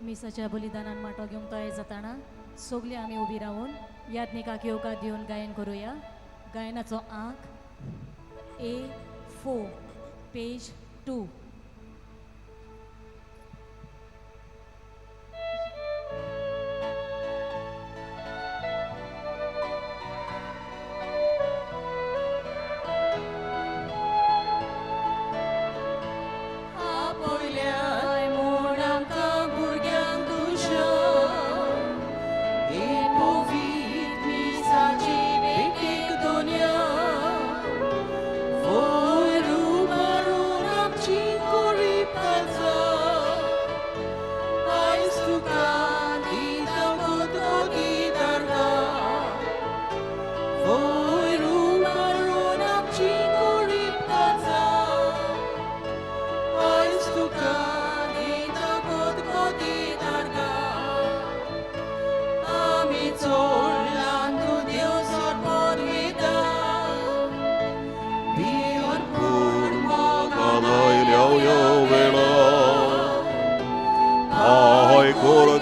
मिसाच्या बलिदानान माटो घेवंक तयार जाताना सगळीं आमी उबी रावन याज्ञिकाक येवकार दिवन गायन करुया. गायनाचो आंक A4 page 2.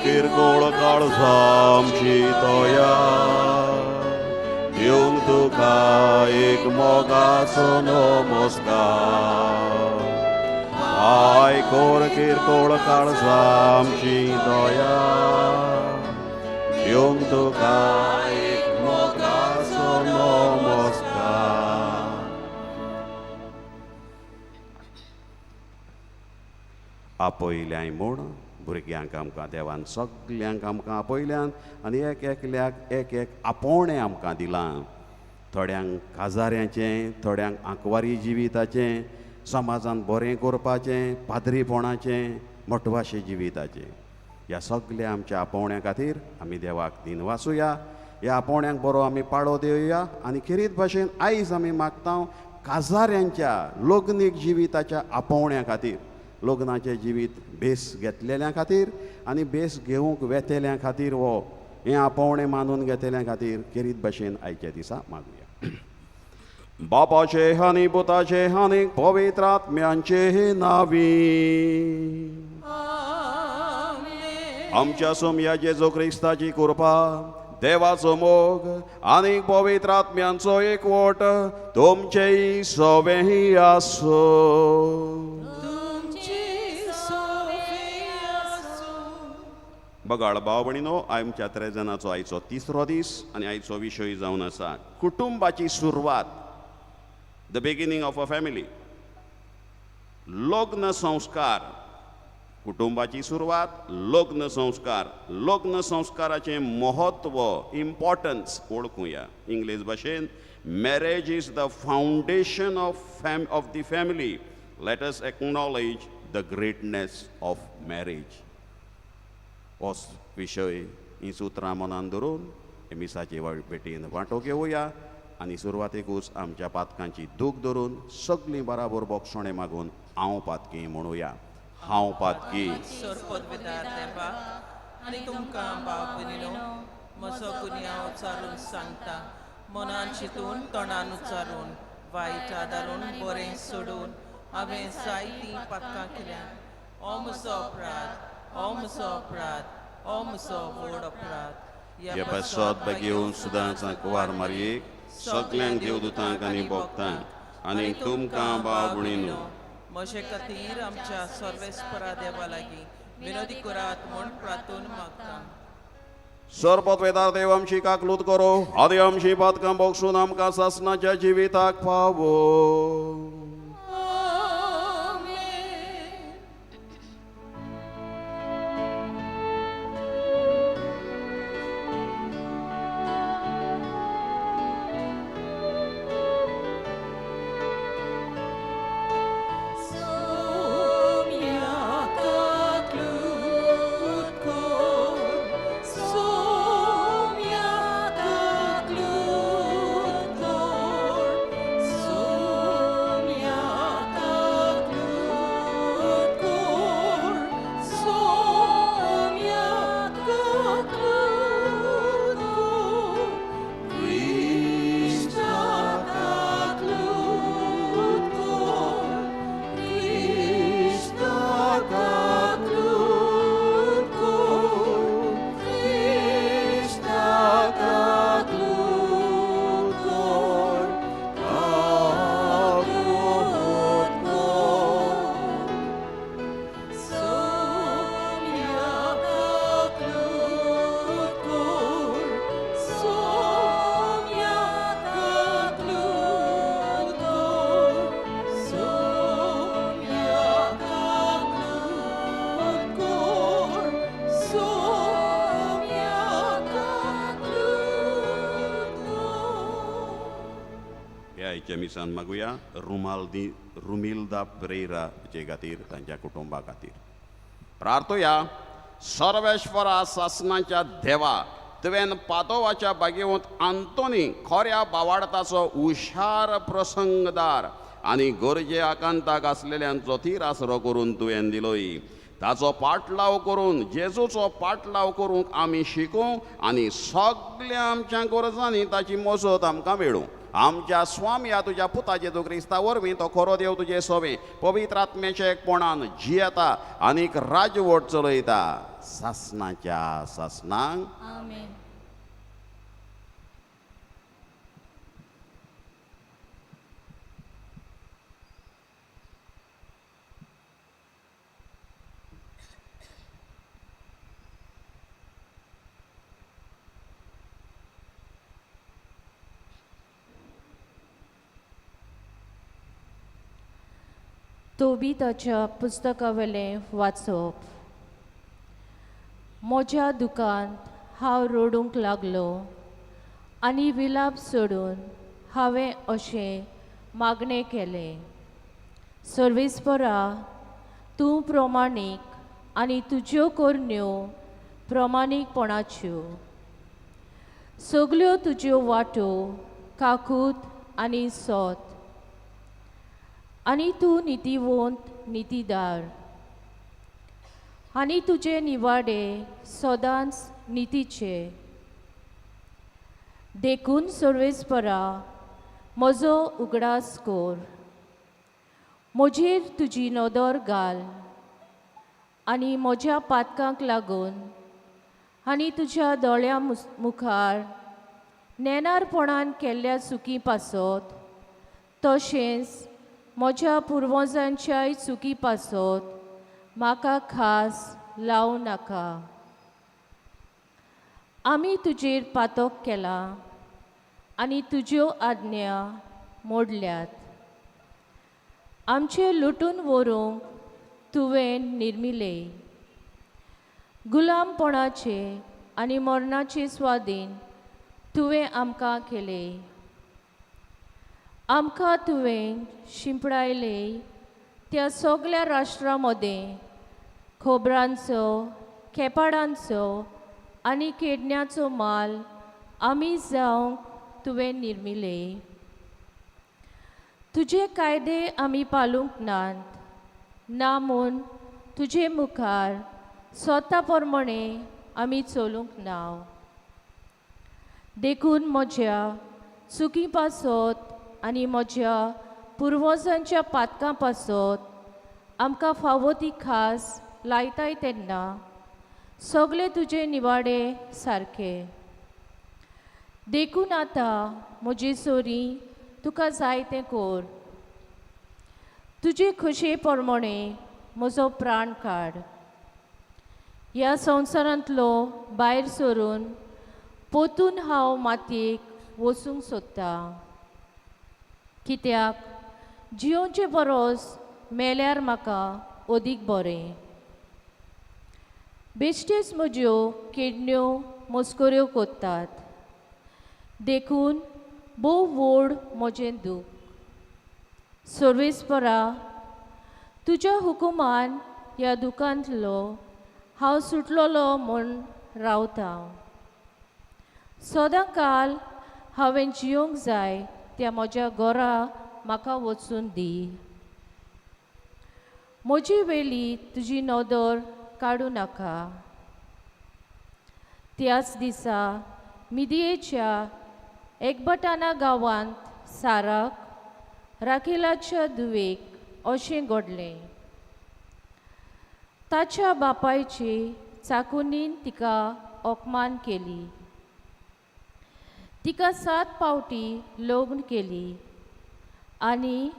किरकोळ काळजामची तया दिवंक तुका एक मोगाचो नमस्कार. I कोर किरकोळ काळजामची दया दिवंक तुका एक मोगाचो नमस्कार. आपयल्याय म्हूण भुरग्यांक आमकां देवान सगल्यांक आमकां आपयल्यान आनी एक एकल्याक एक एक आपोवणें आमकां दिलां. थोड्यांक काजाऱ्याचें, थोड्यांक आंकवारी जिविताचें, समाजान बरें करपाचें, पाद्रीपणाचें, मठवाशी जिविताचें. ह्या सगल्या आमच्या आपोवण्या खातीर आमी देवाक दिनवासुया. ह्या आपोवण्यांक बरो आमी पाळो दिवया आनी खेरीत भाशेन आयज आमी मागता काजाऱ्यांच्या लग्नीक जिविताच्या आपोवण्या खातीर, लग्नाचें जिवीत बेस घेतलेल्या खातीर आनी बेस घेवंक वेतेल्या खातीर, हो हें आपोवणें मानून घेतल्या खातीर खेरीत भाशेन आयच्या दिसा मागुया. बापाचे आनी पुताचे आनी पवित्र आत्म्यांचे नांवी आमच्या सोमया जेजू क्रिस्ताची कृपा, देवाचो मोग आनी पवित्र आत्म्यांचो एकवट तुमचेय सवेंय आसूं. बगाळ भाव भयणीनो, आमच्या त्रेजनाचो आयचो तिसरो दीस आनी आयचो विशय जावन आसा कुटुंबाची सुरवात, the beginning of a family. लग्न संस्कार, कुटुंबाची सुरवात, लग्न संस्कार. लग्न संस्काराचें म्हत्व, इम्पॉर्टन्स वळखुया. इंग्लीश भाशेन marriage is the foundation of the family. Let us acknowledge the greatness of marriage. हो विशय ही सुत्रां मनान धरून मिसाचे भेटीन वांटो घेवया आनी सुरवातेकूच आमच्या पातकांची दूख धरून सगळीं बराबर बोगसणें मागून हांव पातकी म्हणुया. हांव पातकी. सरपदवेदार देवा आनी तुमकां भाव भयणीनो म्हजो गुन्यांव उचारून सांगता. मनान चिंतून, तोंडान उच्चारून, वायट आदारून, बरें सोडून हांवें जायतीं पातकां केल्यात. हो म्हजो अपराध, हो म्हजो अपराध, हो म्हजो व्हड अपराध. ह्या पासत बेगीन सुदांच कुवार मारयेक सगल्यांक देवदूतांक आनी भोगतांक आनी तुमकां भाव भयणीनो म्हजे खातीर आमच्या सर्वेस्परा देवा लागीं विनोदी करात म्हूण प्रार्थून मागता. सरपतवेदार देव आमची काकलूत करो आदी आमची पातकां बोगसून आमकां सासणाच्या जिविताक पावो. Soumya आयच्या मिसान मागुया रुमालदी रुमिल्दा प्रेरा जे खातीर, तांच्या कुटुंबा खातीर प्रार्थुया। सर्वेश्वरा सासनाच्या देवा, तुवें पादोवाच्या बागेवंत आंतोनी खऱ्या बावाडताचो हुशार प्रसंगदार आनी गरजे आकांताक आसलेल्यांचो थीर आसरो करून तुवें दिलोय। ताचो पाटलाव करून जेजूचो पाटलाव करूंक आमी शिकूं आनी सगल्या आमच्या गरजांनी ताची मजत आमकां मेळूं। आमच्या स्वामया तुज्या पुता जेजू क्रिस्ता वरवीं तो खरो देव तुजे सोवे पवित्र आत्म्याच्या एकपणान जियेता आनीक राजवट चलयता सासनाच्या सासनांक। आमेन। तोबिताच्या पुस्तकावेलें वाचप। म्हज्या दुकांत हांव रडूंक लागलो आनी विलाप सोडून हांवें अशें मागणें केलें, सर्वेस्परा तूं प्रमाणीक आनी तुज्यो करण्यो प्रमाणीकपणाच्यो, सगल्यो तुज्यो वाटो काकूत आनी सोत, आनी तूं नितीवंत नितीदार, आनी तुजे निवाडे सदांच नितीचे। देखून सर्वेस्परा म्हजो उगडास कर, म्हजेर तुजी नदर घाल आनी म्हज्या पातकांक लागून आनी तुज्या दोळ्या मुखार नेणारपणान केल्ल्या चुकी पासत, तशेंच म्हज्या पुर्वजांच्याय चुकी पासत म्हाका खास लावं नाका। आमी तुजेर पातक केलां आनी तुज्यो आज्ञा मोडल्यात, आमचें लुटून व्हरूंक तुवें निर्मिलें, गुलामपणाचे आनी मरणाचे स्वादीन तुवें आमकां केलें, आमकां तुवें शिंपडायलें त्या सगल्या राष्ट्रां मदें खोबरांचो, खेपाडांचो आनी केडण्याचो माल आमी जावंक तुवें निर्मिलें। तुजे कायदे आमी पालूंक नात, ना म्हूण तुजे मुखार स्वता प्रमाणे आमी चलूंक ना। देखून म्हज्या चुकी पासत आनी म्हज्या पुर्वजांच्या पातकां पासत आमकां फावो ती खास लायताय तेन्ना सगळे तुजे निवाडे सारके। देखून आतां म्हजे सोरी तुका जाय तें कर, तुजे खोशये प्रमाणे म्हजो प्राण काड, ह्या संवसारांतलो भायर सरून पोतून हांव मातयेक वचूंक सोदतां, कित्याक जियोवचे परस मेल्यार म्हाका अदीक बरें। बेश्टेच म्हज्यो किडण्यो मस्कऱ्यो कोत्तात, देखून भोव व्हड म्हजें दूख। सर्वेस्परा तुज्या हुकुमान ह्या दुकांतलो हांव सुटलोलो म्हूण रावतां, सदां काल हांवें जियोंक जाय त्या म्हज्या घरा म्हाका वचून दी, म्हजी वेली तुजी नदर काडूं नाका। त्याच दिसा मिदियेच्या एकबटाना गांवांत साराक राखेलाच्या धुवेक अशें घडलें, ताच्या बापायचे चाकुनीन तिका अपमान केली, तिका 7 पावटी लग्न केली आनी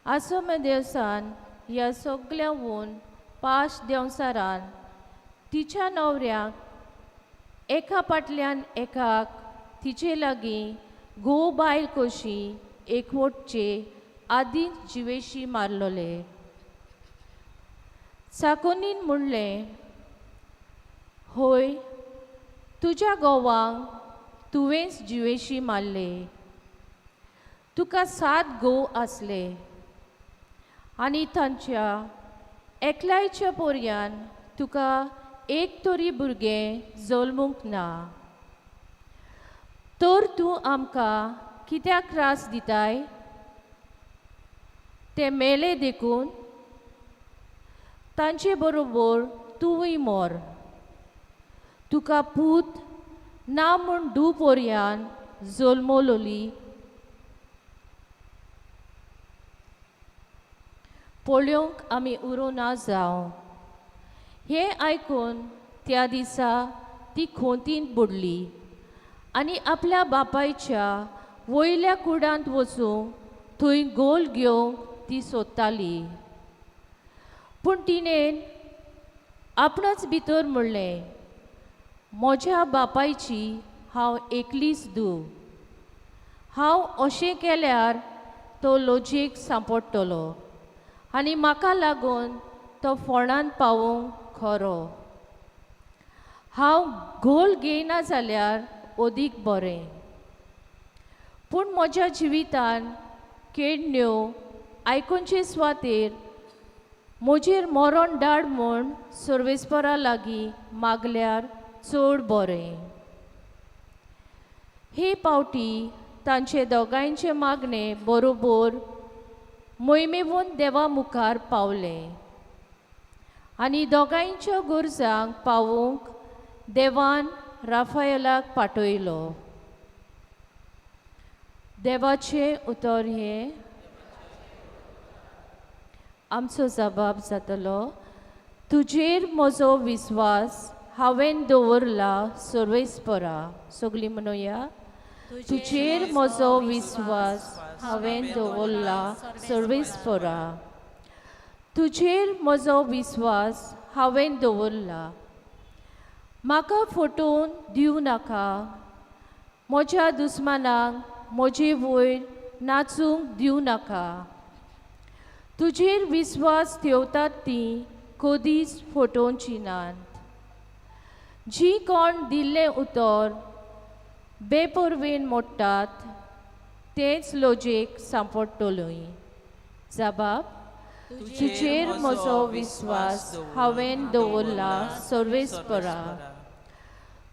आसोमेदेवसान ह्या सगळ्यांवून 5 देंवचारान तिच्या न्हवऱ्याक एका फाटल्यान एकाक तिचे लागीं घोव बायल कशी एकवटचे आदींच जिवेशी मारलोले। चाकोनीन म्हणलें, होय तुज्या घोवांक तुवेंच जिवेशी मारले, तुका 7 घोव आसले आनी तांच्या एकल्याच्या पोरयान तुका एक तरी भुरगें जल्मूंक ना, तर तूं आमकां कित्याक त्रास दिताय? ते मेले देखून तांचे बरोबर तुवूय मोर. तुका पूत ना म्हूण धूव पोरयान जल्मलोली पळोवंक आमी उरूं ना जावं. हें आयकून त्या दिसा ती खोंतींत बुडली आनी आपल्या बापायच्या वयल्या कुडांत वचूंक थंय गोल घेवंक ती सोदताली. पूण तिणें आपणाच भितर म्हणलें, म्हज्या बापायची हांव एकलीच धूव, हांव अशें केल्यार तो लजेक सांपडटलो आनी म्हाका लागून तो फोंडांत पावोवंक खरो. हांव गोल घेयना जाल्यार अदीक बरें. पूण म्हज्या जिवितान केडण्यो आयकुचे सुवातेर म्हजेर मरण धाड म्हूण सर्वेस्परा लागीं मागल्यार चड बरें. हे पावटी तांचे दोगांयचे मागणे बरोबर मोहिमेवून देवा मुखार पावलें आनी दोगांयच्या गरजांक पावोवंक देवान राफायलाक पाठयलो. देवाचें उतर हें. आमचो जबाब जातलो, तुजेर म्हजो विस्वास हांवें दवरला सर्वेस्परा. सगळीं म्हणुया, तुजेर म्हजो विस्वास हांवें दवरला सर्वेस्परा. तुजेर म्हजो विस्वास हांवें दवरला, म्हाका फटोवन दिवं नाका. म्हज्या दुस्मानाक म्हजे वयर नाचूंक दिवं नाका. तुजेर विस्वास ठेवतात ती कदीच फटोवची नात. जी कोण दिल्लें उतर बेपर्वेन मोडटात तेंच लजेक सांपडटलोय. जबाब, तुजेर म्हजो विस्वास हांवें दवरला सर्वेस्परा.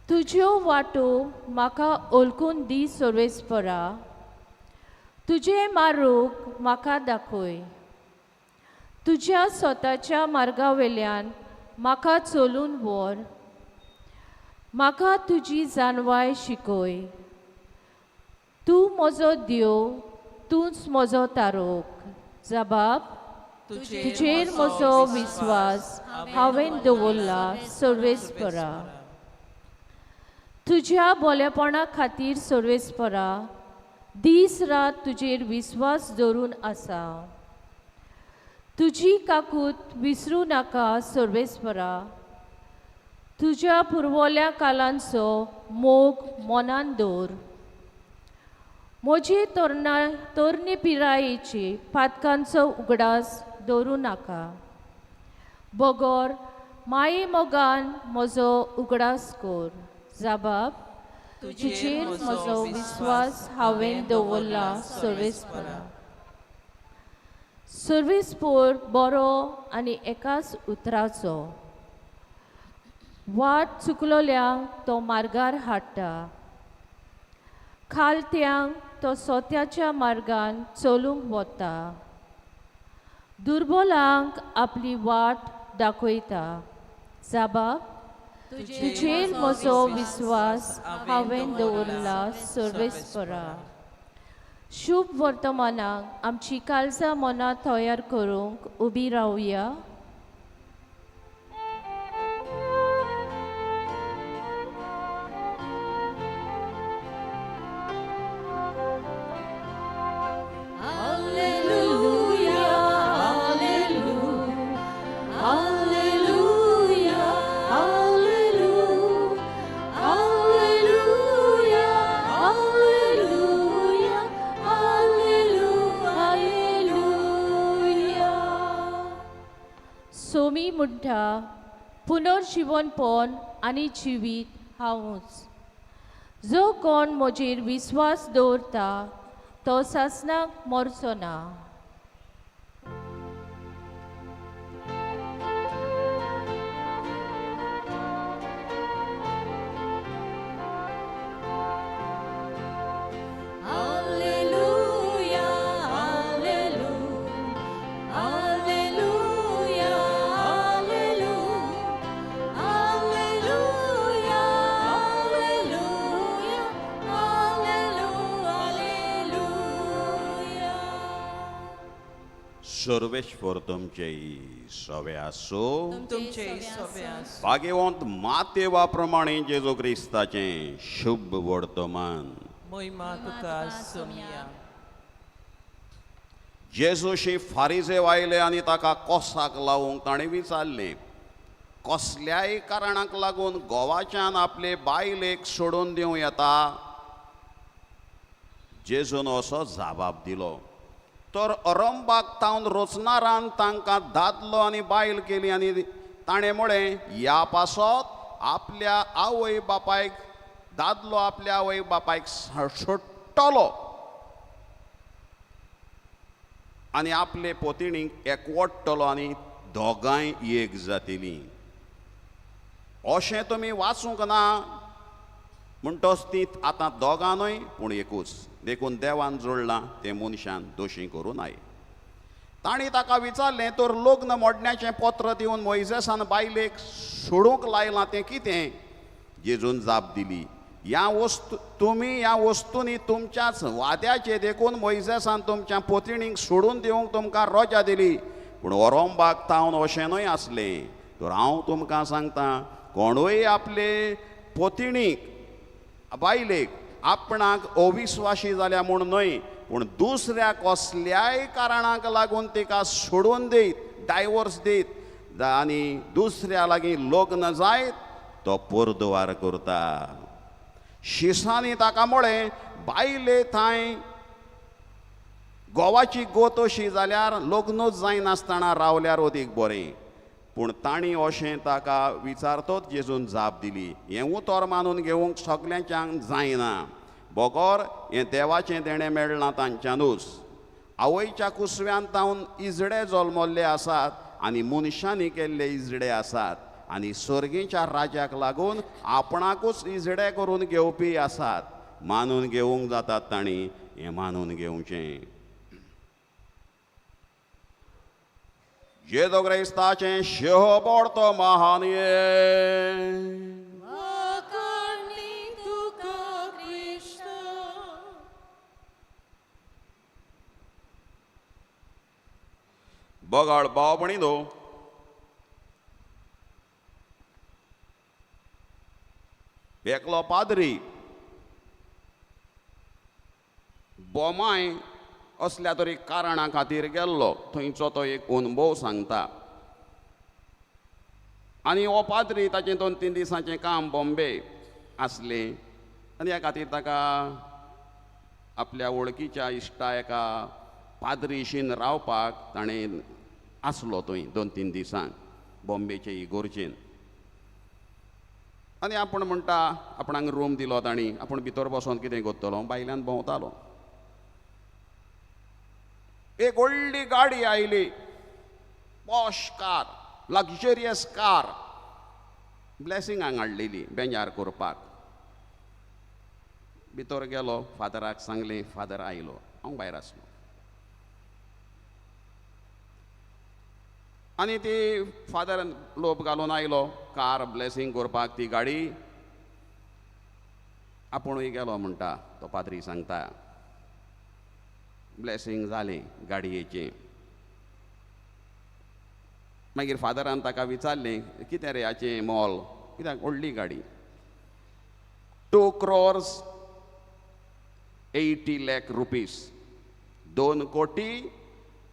तुज्यो वाटो म्हाका ओळखून दी सर्वेस्परा. तुजें मार्ग म्हाका दाखय. तुज्या स्वताच्या मार्गा वयल्यान म्हाका चलून व्हर. म्हाका तुजी जाणवाय शिकय. तूं म्हजो देव, तूंच म्हजो तारोक. जबाब, तुजेर म्हजो विस्वास हांवें दवरला सर्वेस्परा. तुज्या बोलेपणा खातीर सर्वेस्परा दीस रात तुजेर विस्वास दवरून आसा. तुजी काकूत विसरूं नाका सर्वेस्परा. तुज्या पुर्वल्या कालांचो मोग मनान दवर. म्हजी तरणे पिरायेची पातकांचो उगडास दवरूं नाका. बगर माये मोगान म्हजो उगडास कर. जबाब, तुजेर म्हजो विस्वास हांवें दवरला सर्वेस्परा. सर्वेस्पोर बरो आनी एकाच उतराचो. वाट चुकलोल्यांक तो मार्गार हाडटा, खालत्यांक तो सोत्याच्या मार्गान चलूंक वता. दुर्बलांक आपली वाट दाखयता. जबाब, तुजेर म्हजो विस्वास हांवें दवरला सर्वेस्परा. शुभ वर्तमानाक आमची काळजां मनां तयार करूंक उबी रावया. सोमी म्हणटा, पुनर्जिवनपण आनी जिवीत हांवूच. जो कोण म्हजेर विस्वास दवरता तो सासनाक मरचो ना. Alleluia, alleluia, alleluia, alleluia, alleluia, alleluia, alleluia. Sarveshwar तुमचे सवे आसो. तुमचे सोबे आसूं. भाग्यवंत मातेवा प्रमाणे जेजू क्रिस्ताचें शुभ वर्तमान. मोहिमा तुका सोमया. जेजूशी फारिजेव आयले आनी ताका कोसाक लावूंक ताणें विचारलें, कसल्याय कारणाक लागून गोवाच्यान आपले बायलेक सोडून दिवं येता? जेजून असो जाबाब दिलो, तर अरंबाक तावन रचणारान तांकां दादलो आनी बायल केली आनी ताणें म्हळें, ह्या पासत आपल्या आवय बापायक दादलो आपल्या आवय बापायक सोडटलो आनी आपले पोतिणीक एकवटतलो आनी दोगांय एक जातलीं. अशें तुमी वाचूंक ना म्हणटच ती आतां दोगां न्हय पूण एकूच, देखून देवान जोडलां तें मनशान दोशी करूं नये. तांणी ताका विचारलें, तर लग्न मोडण्याचें पत्र दिवन मोयजेसान बायलेक सोडूंक लायलां तें कितें? जेजून जाप दिली, ह्या वस्तू तुमी ह्या वस्तूंनी तुमच्याच वाद्याचे, देखून मोयजेसान तुमच्या पोतिणींक सोडून दिवंक तुमकां रोजा दिली. पूण ओरोंबाक तावन अशें न्हय आसलें. तर हांव तुमकां सांगता, कोणूय आपले पोतिणीक बायलेक आपणाक अविस्वाशी जाल्या म्हूण न्हय, पूण दुसऱ्या कसल्याय कारणाक लागून तिका सोडून दीत, डायवोर्स दीत आनी दुसऱ्या लागीं लग्न जायत, तो पोरदुवार करता. शिसांनी ताका म्हळें, बायले थंय गोवाची गोत अशी जाल्यार लग्नूच जायनासतना रावल्यार अदीक बरें. पूण तांणी अशें ताका विचारतोच जेजून जाप दिली, हें उतर मानून घेवंक सगल्यांच्यान जायना, बगर हें देवाचें देणें मेळना तांच्यानूच. आवयच्या कुसव्यान तावन इजडे जल्मल्ले आसात आनी मनशांनी केल्ले इजडे आसात आनी सर्गीच्या राज्याक लागून आपणाकूच इजडे करून घेवपी आसात. मानून घेवंक जातात तांणी हें मानून घेवचें. जेजू क्रिस्ताचें शेवबोडतो महान. बगाड भाव भयणीनो, एकलो पाद्री बोमाय असल्या तरी कारणा खातीर गेल्लो. थंयचो तो एक अणभव सांगता. आनी हो पाद्री ताचें 2-3 दिसांचें काम बॉम्बे आसलें आनी ह्या खातीर ताका आपल्या वळखीच्या इश्टा एका पाद्रीशीन रावपाक ताणें आसलो थंय 2-3 दिसांक बॉम्बेचे इगोर्जेन. आनी आपूण म्हणटा आपणाक रूम दिलो तांणी, आपूण भितर बसोन कितें करतलो, भायल्यान भोंवतालो. एक व्हडली गाडी आयली, पॉश कार, लक्झरियस कार, ब्लेसिंगांक हाडलेली बेंजार करपाक. भितर गेलो, फादराक सांगलें, फादर आयलो, हांव भायर आसलो. आनी ती फादर लोप घालून आयलो कार ब्लेसींग करपाक ती गाडी. आपुणूय गेलो म्हणटा तो पाद्री सांगता. ब्लेसींग जालें गाडयेचें. मागीर फादरान ताका विचारलें, कितें रे हाचें मोल, कित्याक व्हडली गाडी? 2 crores 80 lakh rupees, 2 कोटी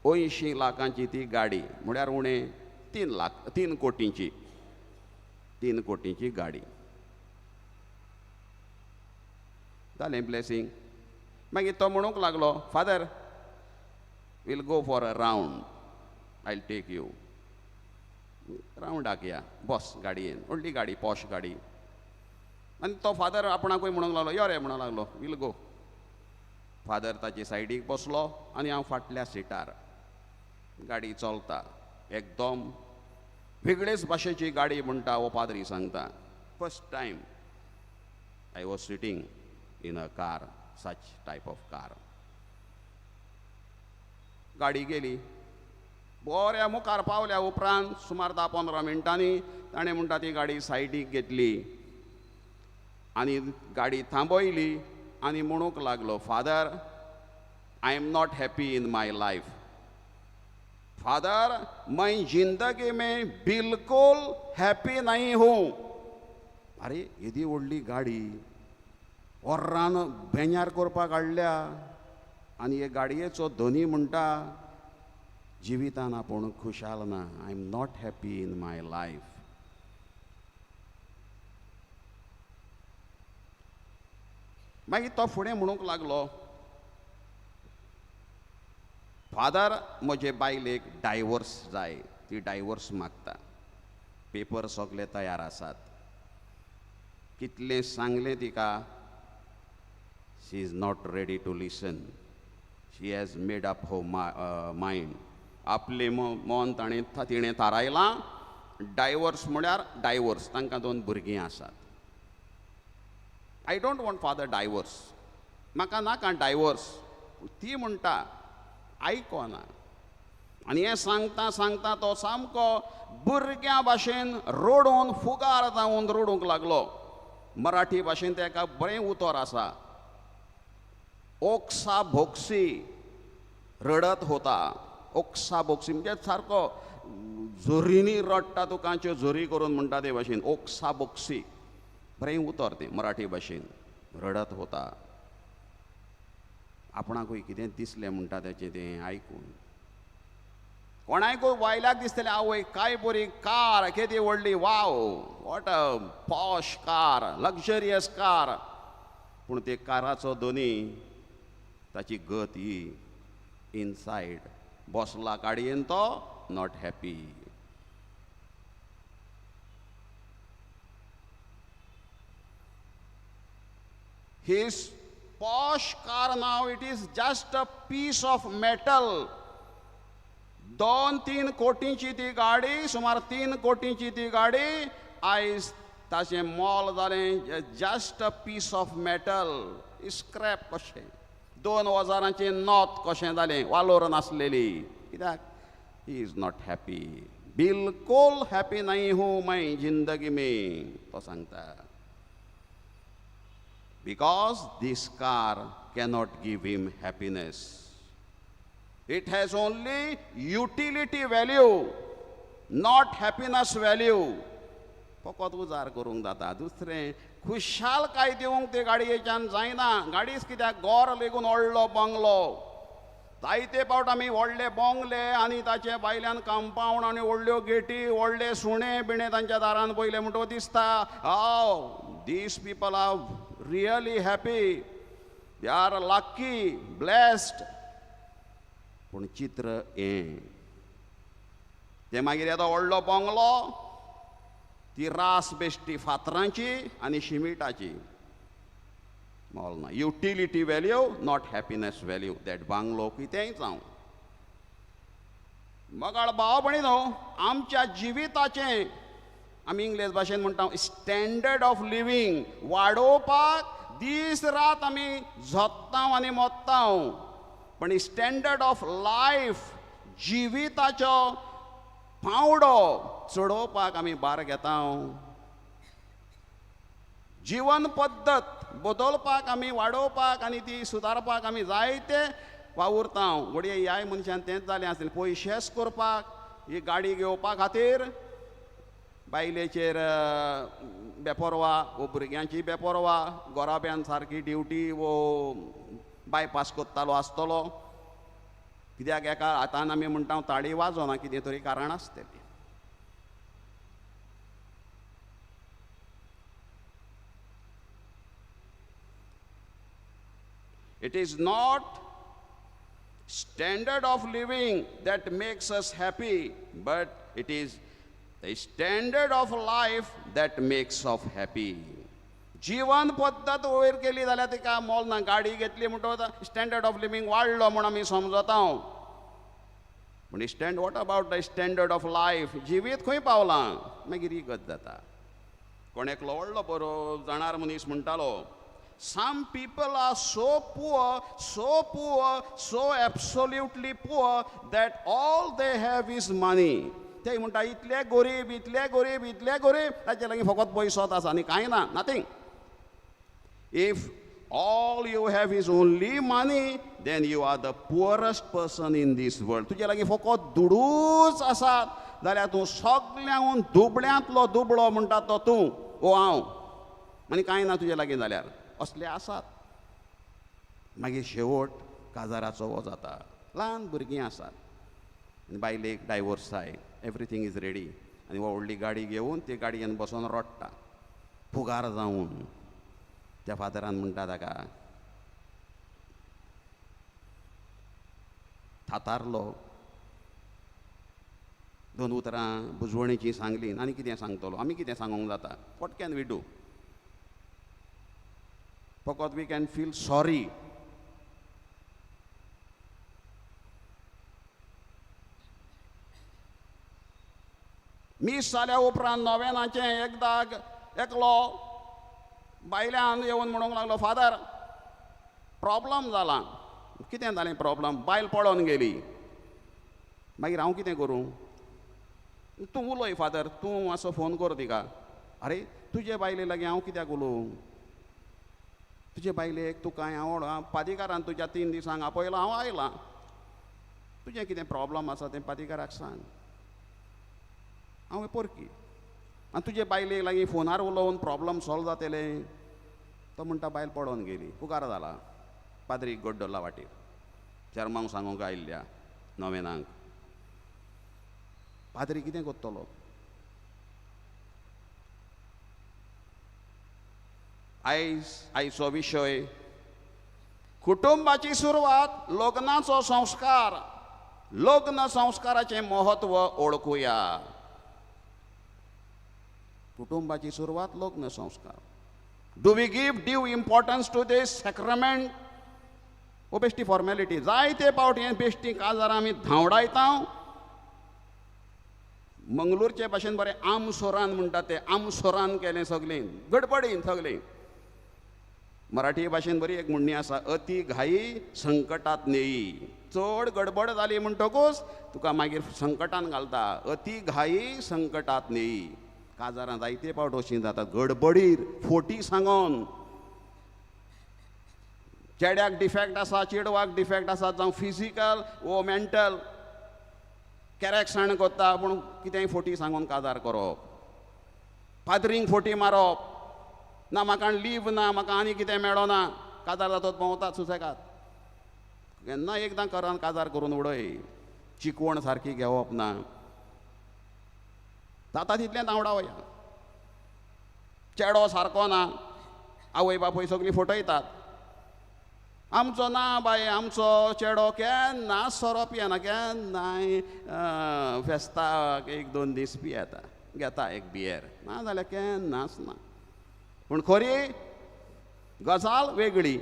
80 लाखांची ती गाडी, म्हळ्यार उणें 3 लाख, 3 कोटींची, 3 कोटींची गाडी. जालें ब्लेसींग. मागीर तो म्हणूंक लागलो, father we'll go for a round, I will take you रावंडाक या, बस गाडयेन, व्हडली गाडी, पॉश गाडी. आनी तो फादर आपणाकूय म्हणूंक लागलो, यो रे म्हणूंक लागलो, वील गो. फादर ताचे सायडीक बसलो आनी हांव फाटल्या सिटार. गाडी चलता, एकदम वेगळेच भाशेची गाडी म्हणटा हो पाद्री सांगता. First time I was sitting in a car, such type of car. गाडी गेली बऱ्या मुखार पावल्या उपरांत सुमार 10-15 मिनटांनी ताणें म्हणटा ती गाडी सायडीक घेतली आनी गाडी थांबयली आनी म्हणूंक लागलो, father I am not happy in my life. Father मैं जिंदगी में बिल्कुल हॅपी नहीं हूँ. अरे येदी व्हडली गाडी ओर्रान बेन्यार करपाक हाडल्या आनी हे गाडयेचो धनी म्हणटा जिवितान आपूण खुशाल ना. I am not happy in my life. मागीर तो फुडें म्हणूंक लागलो, फादर म्हजे बायलेक डायवर्स जाय, ती डायवर्स मागता, पेपर सगळे तयार आसात. कितलें सांगलें तिका, she is not ready to listen. She has made up her mind. आपलें मन ताणें तिणें थारायलां, डायवर्स म्हळ्यार डायवर्स. तांकां 2 भुरगीं आसात. I don't want father divorce, म्हाका नाका डायवर्स. ती म्हणटा आयकोना. आनी हें सांगता सांगता तो सामको भुरग्यां भाशेन रडून फुगार जावन रडूंक लागलो. मराठी भाशेन तेका बरें उतर आसा, ओक्सा भोगसी रडत होता. ओक्सा भोगसी म्हणजे सारको जोरींनी रडटा, तुकांच्यो जोरी करून म्हणटा ते भाशेन ओक्सा भोगसी, बरें उतर तें मराठी भाशेन. रडत होता. आपणाकूय कितें दिसलें म्हणटा तेचें तें आयकून कोणायकूय बायलाक दिसतलें, आवय काय बरी कार, केदी व्हडली, wow what a posh car, luxurious car. पूण ते काराचो दोनी ताची गत ही इनसायड बसला गाडयेन तो not happy. His posh car now it is just a piece of metal. 2-3 कोटींची ती गाडी, सुमार 3 कोटींची ती गाडी आयज ताचें मोल जालें just a piece of metal, scrap कशें. 2000 नोत कशें जालें, वालोर नासलेली. कित्याक? He is not happy, बिलकुल हॅपी नहीं हूँ मैं जिंदगी में, तो सांगता. Because this car cannot give him happiness. It has only utility value, not happiness value. फकत उजार करूंक जाता, दुसरें खुशालकाय दिवंक ते गाडयेच्यान जायना. गाडीच कित्याक गोर लेगून व्हडलो बंगलो, जायते फावट आमी व्हडले बंगले आनी ताचे भायल्यान कंपावंड आनी व्हडल्यो गेटी, व्हडले सुणे बिणे तांच्या दारान पयले म्हणटकच दिसता, हाव these people are really happy, they are lucky, blessed. पूण चित्र हें, तें मागीर येदो व्हडलो बंगलो, ती रास बेश्टी फातरांची आनी शिमिटाची, मोल ना. Utility value, not happiness value. That bungalow कितेंय जावं. मगाळ भाव भयणीनो, आमच्या जिविताचें आमी इंग्लीश भाशेन म्हणटा स्टँडर्ड ऑफ लिवींग वाडोवपाक दीस रात आमी झोत्ता आनी मोत्ता, पण स्टँडर्ड ऑफ लायफ जिविताचो पावडो चडोवपाक आमी भार घेता. जिवन पद्दत बदलपाक आमी वाडोवपाक आनी ती सुदारपाक आमी जायते वावुरता. घडये ह्याय मनशान तेंच जालें आसतलें, पयशेच करपाक, ही गाडी घेवपा खातीर बायलेचेर बेपोरवा वो भुरग्यांची बेपोरवा, गोराब्यान सारकी ड्युटी वो बायपास करतालो आसतलो. कित्याक एका हातान आमी म्हणटा ताळी वाजोना, कितें तरी कारण आसतलें. It is not standard of living that makes us happy, but it is the standard of life that makes us happy. जिवन पद्दत वयर केली जाल्यार तिका मोल ना. गाडी घेतली म्हणटकच स्टँडर्ड ऑफ लिवींग वाडलो म्हूण आमी समजता. पूण stand what about the standard of life? जिवीत खंय पावलां? मागीर ही गत जाता. कोण एकलो व्हडलो बरो जाणार मनीस म्हणटालो, some people are so poor, so poor, so absolutely poor that all they have is money. ते म्हणटा इतले गरीब, इतले गरीब, इतले गरीब, ताचे लागीं फकत पयसोच आसा आनी कांय ना, nothing. If all you have is only money, then you are the poorest person in this world. तुजे लागीं फकत दुडूच आसात जाल्यार तूं सगळ्यांहून दुबळ्यांतलो दुबळो म्हणटा तो तूं ओ हांव, आनी कांय ना तुजे लागीं जाल्यार. असले आसात. मागीर शेवट काजाराचो हो जाता. ल्हान भुरगीं आसात आनी बायलेक डायवोर्स जाय, एवरीथींग is ready, आनी व्हडली गाडी घेवन ते गाडयेन बसोन रडटा फुगार जावन. त्या फादरान म्हणटा ताका, थातारलो, दोन उतरां बुजवणेचीं सांगलीं आनी कितें सांगतलो? आमी कितें सांगूंक जाता? What can we do? फकत we can feel sorry. मीस जाल्या उपरांत नोवेनाचें एकदां एकलो बायल्यान येवन म्हणूंक लागलो, फादर प्रॉब्लम जाला. कितें जालें प्रॉब्लम? बायल पळोवन गेली. मागीर हांव कितें करूं? तूं उलय फादर, तूं मातसो फोन कर तिका. आरे तुजे बायले लागीं हांव कित्याक उलोवं? तुजे बायलेक तुका हांव पादिकारान तुज्या 3 दिसांक आपयलां, हांव आयलां. तुजें कितें प्रॉब्लम आसा तें पादिकाराक सांग, हांव पोरकी. आनी तुजे बायले लागीं फोनार उलोवन प्रॉब्लम सॉल्व जातलें. तो म्हणटा बायल पडोवन गेली, फुगार जाला. पाद्रीक गड्डला वाटेर चेरमांक सांगूंक आयिल्ल्या नोवेनांक. पाद्री कितें करतलो? आयज आयचो विशय कुटुंबाची सुरवात लग्नाचो संस्कार. लग्न संस्काराचें म्हत्व ओळखुया. कुटुंबाची सुरवात लग्न संस्कार. Do we give due importance to this sacrament? हो बेश्टी फॉर्मेलिटी. जायते पावटी हें बेश्टी काजारां आमी धांवडायता. मंगळूरचे भाशेन बरें आमसोरान म्हणटा ते, आमसोरान केलें सगळें, गडबडीन सगळें. मराठी भाशेन बरी एक म्हणणी आसा, अति घाई संकटात नेई. चड गडबड जाली म्हणटकूच तुका मागीर संकटान घालता. अति घाई संकटात नेई. काजारां जायते पावट अशीं जातात, गडबडीर फोटी सांगोन. चेड्याक डिफेक्ट आसा, चेडवाक डिफेक्ट आसा, जावं फिजिकल वो मेंटल, कॅरेक्साण करता, पूण कितेंय फोटी सांगून काजार करप, पाद्रींक फोटी मारप, ना म्हाका लीव ना, म्हाका आनी कितें मेळना, काजार जातोच भोंवतात सुसेगाद. केन्ना एकदां करान काजार करून उडय, चिकवण सारकी घेवप ना, जाता तितलें धांवडावया. चेडो सारको ना, आवय बापूय सगळीं फटयतात. आमचो ना बाय, आमचो चेडो केन्ना सोरो पियेना, केन्नाय फेस्ताक 1-2 दीस पियेता, घेता एक बियर, ना जाल्यार केन्नाच ना. पूण खरी गजाल वेगळी,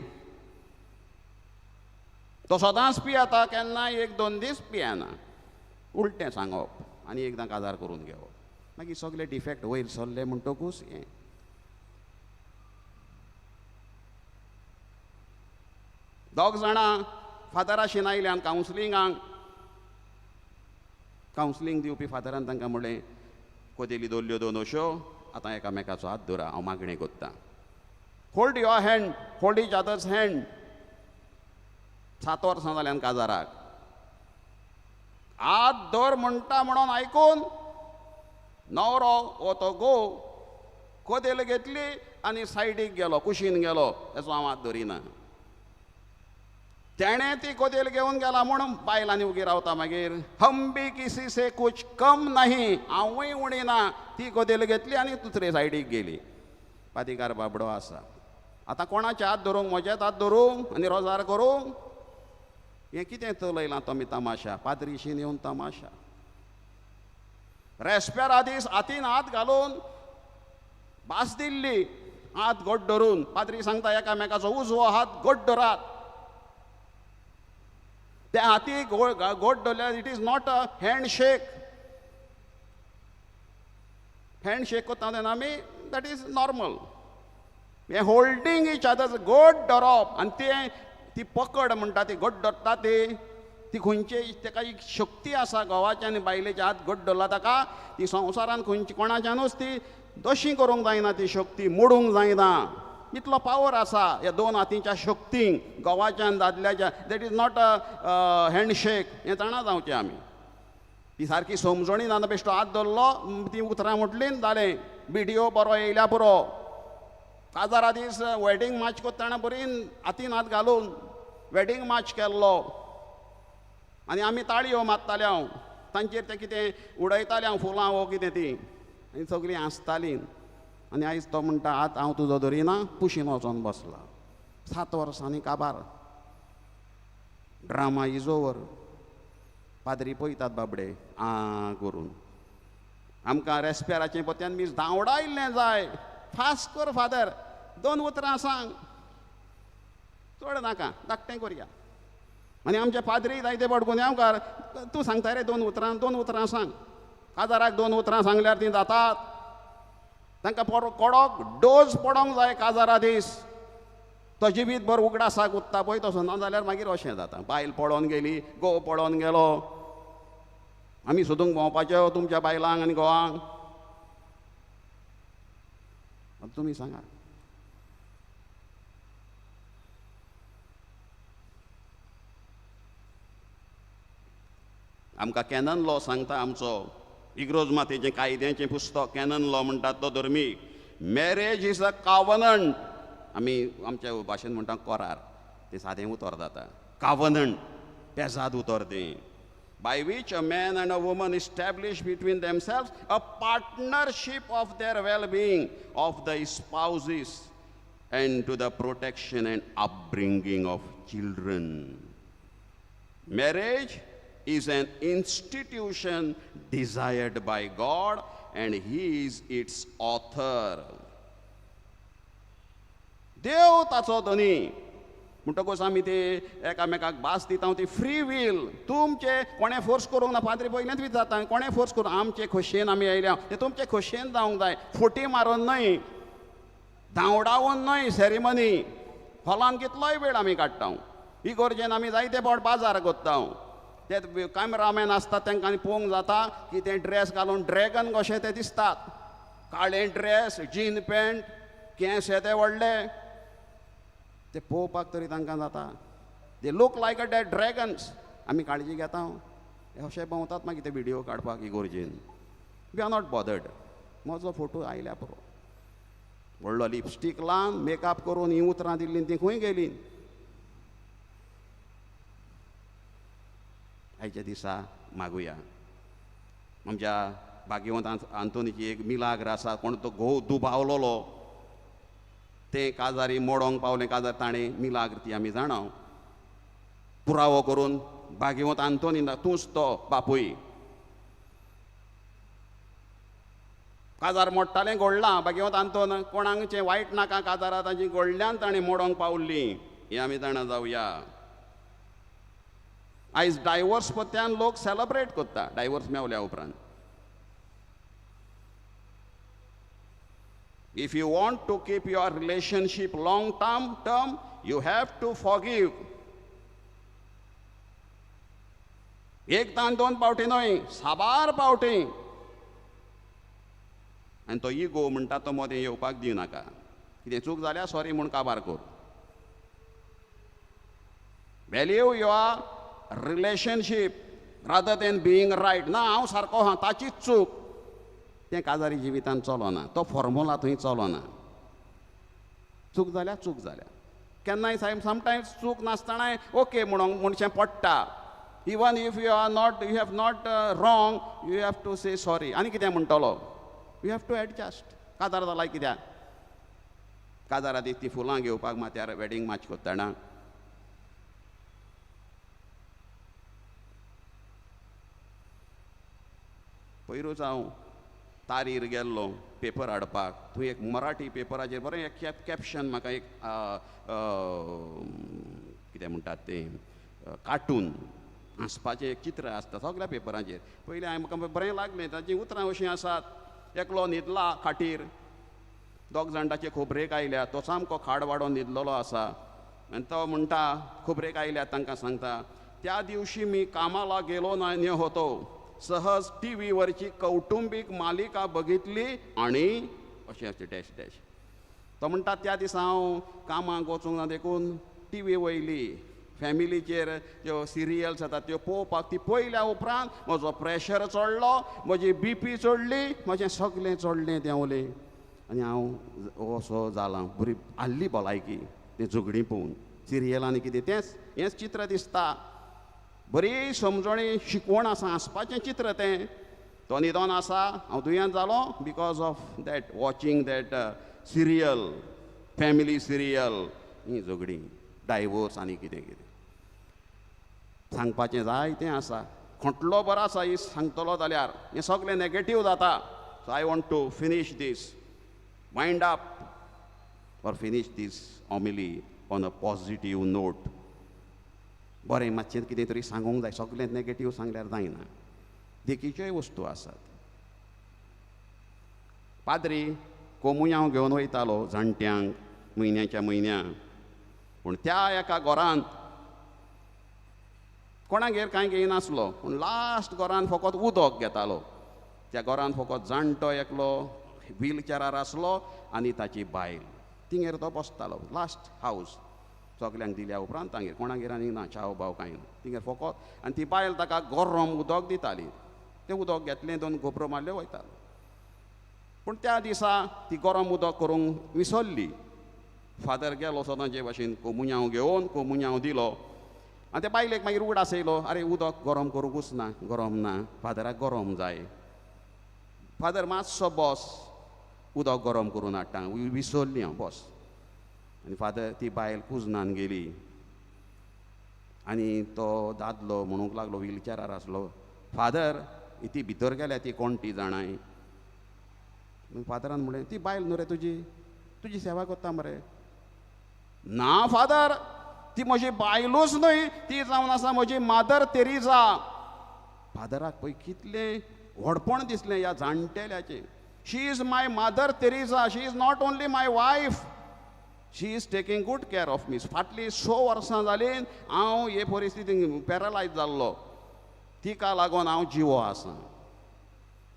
तो सदांच पियेता, केन्नाय 1-2 दीस पियेना. उलटें सांगप आनी एकदां काजार करून घेवप, मागीर सगळे डिफेक्ट वयर सरले म्हणटकूच हें. दोग जाणां फादराशीन आयल्यान कावन्सिलिंगाक, कावन्सिलींग दिवपी फादरान तांकां म्हणलें, कोदेली दवरल्यो 2 अश्यो, आतां एकामेकाचो हात धरा, हांव मागणें करतां. Hold your hand, hold each other's hand. 7 वर्सां जाल्यान काजाराक. हात धर म्हणटा म्हणून आयकून न्हवरो हो तो घोव कोदेल घेतली आनी सायडीक गेलो, कुशीन गेलो, तेचो हांव हात धरिना. तेणें ती कोदेल घेवन गेला म्हूण बायल आनी उगी रावता. मागीर हम बी किसी से कुछ कम नाही, हांवूय उणी ना. ती कोदेल घेतली आनी दुसरे सायडीक गेली. पादिकार बाबडो आसा, आतां कोणाचे हात धरूंक, म्हजेच हात धरूंक आनी रोजार करूंक? हें कितें चलयलां तुमी तमाशा, पाद्रीशीन येवन तमाशा. रेस्पेरा दीस हातीन हात घालून भास दिल्ली, हात घट धरून. पाद्री सांगता एकामेकाचो उजवो हात घट धरात. त्या हाती घट धरल्यार it is not a handshake. Handshake करता तेन्ना आमी that is normal. हें होल्डींग इच अदर घट धरप आनी तें ती पकड म्हणटा ती घट धरता ती ती खंयची ताका एक शक्ती आसा. घोवाच्या आनी बायलेच्या हात घट धरला ताका ती संवसारान खंयची कोणाच्यानूच ती दशी करूंक जायना, ती शक्ती मोडूंक जायना. इतलो पावर आसा ह्या दोन हातींच्या शक्तींक, घोवाच्या आनी दादल्याच्या. That is not a handshake. हें जाणा जावचें आमी. ती सारकी समजणी ना, बेश्टो हात धरलो, ती उतरां म्हटलीं, जालें. बिडियो बरो येयल्या पुरो. काजारा दीस वेडींग मार्च करतना बरी हातीन हात घालून वेडींग मार्च केल्लो आनी आमी ताळयो मारताले. हांव तांचेर तें कितें उडयतालें हांव, फुलां वो कितें तीं, आनी सगळीं हांसतालीं. आनी आयज तो म्हणटा हात हांव तुजो धरिना, कुशीन वचोन बसला. 7 वर्सांनी काबार. Drama is over. पाद्री पळयतात बाबडे आ करून. आमकां रेस्पेराचें पोत्यान मीस धांवडायल्लें जाय. फास्ट कर फादर, 2 उतरां सांग, चड नाका, धाकटें करया. आनी आमचे पाद्री जायते फावट गुन्यांवकार, तूं सांगता रे 2 उतरां, 2 उतरां सांग. काजाराक 2 उतरां सांगल्यार तीं जातात. तांकां कडक डोज पडोंक जाय काजारा दीस. तो जिवीतभर उगडासाक उत्ता पळय तसो, ना जाल्यार मागीर अशें जाता, बायल पळोवन गेली, घोव पळोवन गेलो. आमी सोदूंक भोंवपाच्यो तुमच्या बायलांक आनी घोवांक. आतां तुमी सांगा. आमकां कॅनन लॉ सांगता आमचो इग्रोज मातेचें कायद्याचें पुस्तक कॅनन लॉ म्हणटात तो धर्मीक. Marriage is a covenant. आमी आमच्या भाशेन म्हणटा करार, तें सादें उतर जाता. कावनंट पेजाद उतर तें. By which a man and a woman establish between themselves a partnership of their well being of the spouses and to the protection and upbringing of children. Marriage is an institution desired by God and He is its author. देव ताचो धनी. म्हणटकूच आमी ते एकामेकाक भास दिता ती फ्री वील. तुमचे कोणें फोर्स करूंक ना, पाद्री पयलेंच विचारता कोणें फोर्स करूं, आमचे खोशयेन आमी आयल्या, ते तुमचे खोशयेन जावंक जाय, फटी मारून न्हय, धांवडावन न्हय. सेरेमनी हॉलान कितलोय वेळ आमी काडटा, इगोर्जेन आमी जायते फावट बाजार करता. ते कॅमेरामॅन आसतात तांकां आनी पळोवंक जाता की ते ड्रेस घालून ड्रॅगन कशे ते दिसतात, काळे ड्रेस, जीन पॅन्ट, केंस येते व्हडले, ते पळोवपाक तरी तांकां जाता. They look like a that dragons. आमी काळजी घेता, अशे भोंवतात मागीर ते विडियो काडपाक इगोर्जेन. We are not bothered. म्हजो फोटो आयल्या पुरो. व्हडलो लिपस्टीक लावन मेकअप करून हीं उतरां दिल्लीं तीं खंय गेलीं? आयच्या दिसा मागुया. आमच्या भाग्यवंत आंतोनीची एक मिलाग्र आसा, कोण तो घोव दुबावलोलो, तें काजारी मोडोंक पावलें काजार, ताणें मिलाग्र ती आमी जाणा पुरावो करून भाग्यवंत आंतोनी तूंच तो बापूय. काजार मोडटालें घोडलां भाग्यवंत आंतोन, कोणाकचें वायट नाका काजारा तांची घोडल्यान ताणें मोडोंक पावल्लीं, हें आमी जाणा जावया. आयज डायवर्स पत्त्यान लोक सेलेब्रेट करता डायवर्स मेवल्या उपरांत. If you want to keep your relationship long term, you have to forgive. एकदां दोन पावटी न्हय, साबार पावटी. आनी तो इगो म्हणटा तो मदें येवपाक दिवनाका. कितें चूक जाल्यार सॉरी म्हूण काबार कर. Value your relationship rather than being right. ना हांव सारको आहा, ताचीच चूक, तें काजारी जिवितान चलना, तो फॉर्मुला थंय चलना. चूक जाल्या चूक जाल्या. केन्नाय समटायम्स चूक नासतनाय ओके म्हणूंक म्हणचें पडटा. Even if you are not, you have not wrong, you have to say sorry. आनी कितें म्हणटलो, you have to adjust. काजार जालाय कित्याक? काजारा दीस ती फुलां घेवपाक माथ्यार वेडींग मार्च करतना. पयरूच हांव तारीर गेल्लो पेपर हाडपाक, थंय एक मराठी पेपराचेर बरें एक कॅप्शन म्हाका एक कितें म्हणटात तें कार्टून हांसपाचें एक चित्र आसता सगळ्या पेपरांचेर. पयलीं हांवें म्हाका बरें लागलें, ताचीं उतरां अशीं आसात, एकलो न्हिदला खाटीर, दोग जाण ताचे खोबरेक आयल्या, तो सामको खाड वाडोवन न्हिदलेलो आसा आनी तो म्हणटा खोबरेक आयल्या तांकां सांगता, त्या दिवशी मी कामाला गेलो नाही होतो, सहज टी व्हीवरची कौटुंबीक मालिका बघितली आनी अशें अशें डॅश डॅश. तो म्हणटा त्या दिसा हांव कामाक वचूंक ना देखून टी व्ही वयली फॅमिलीचेर त्यो सिरियल्स येतात त्यो पळोवपाक, ती पळयल्या उपरांत म्हजो प्रेशर चडलो, म्हजी बी पी चडली, म्हजें सगळें चडलें देंवलें आनी हांव असो जालां. बरी आहली भलायकी तें झगडीं पळोवन सिरियलांनी कितें तेंच हेंच चित्र दिसता. बरी समजणी शिकवण आसा, हांसपाचें चित्र तें. तो न्हिदोन आसा, हांव दुयेंत जालो because of that watching that serial, family serial, हीं झगडीं, डायवोर्स आनी कितें कितें सांगपाचें जायतें आसा. खोंटलो बरो आसा ही सांगतलो जाल्यार हें सगळें नॅगेटीव जाता. So I want to finish this, wind up or finish this homily on a positive note. बरें मातशें कितें तरी सांगूंक जाय, सगळें नॅगेटीव सांगल्यार जायना. देखीच्योय वस्तू आसात. पाद्री कोमुयांव घेवन वयतालो जाणट्यांक म्हयन्याच्या म्हयन्या, पूण त्या एका घरांत कोणागेर कांय घेयनासलो, पूण लास्ट घरान फकत उदक घेतालो. त्या घरान फकत जाणटो एकलो व्हीलचेरार आसलो आनी ताची बायल, तिंगेर तो बसतालो. लास्ट हावस सगल्यांक दिल्या उपरांत तांगेर कोणागेर आनी ना चाव बाव कांय ना, तिंगेर फकत. आनी ती बायल ताका गरम उदक दिताली, तें उदक घेतलें, दोन गोबरो मारल्यो वयतालो. पूण त्या दिसा ती गरम उदक करूंक विसरली. फादर गेलो सदांचे भाशेन कोमुयांव घेवन कोमुयांव दिलो आनी त्या बायलेक मागीर उगडास येयलो, आरे उदक गरम करूंकूच ना, गरम ना, फादराक गरम जाय. फादर मातसो बस, उदक गरम करून हाडटा, विसरली हांव, बस. आनी फादर ती बायल कुजनान गेली आनी तो दादलो म्हणूंक लागलो, व्हीलचेरार आसलो, फादर ती भितर गेल्या ती कोण ती जाणाय. फादरान म्हणलें, ती बायल न्हू रे तुजी, तुजी सेवा करता मरे. ना फादर, ती म्हजी बायलूच न्हय, ती जावन आसा म्हजी मादर तेरेझा. फादराक पळय कितलें व्हडपण दिसलें ह्या जाणटेल्याचें. She is my Mother Teresa, she is not only my wife, she is taking good care of me. फाटलीं 6 वर्सां जालीं हांव हे परिस्थितीन पॅरलायज जाल्लो, तिका लागून हांव जिवो आसा.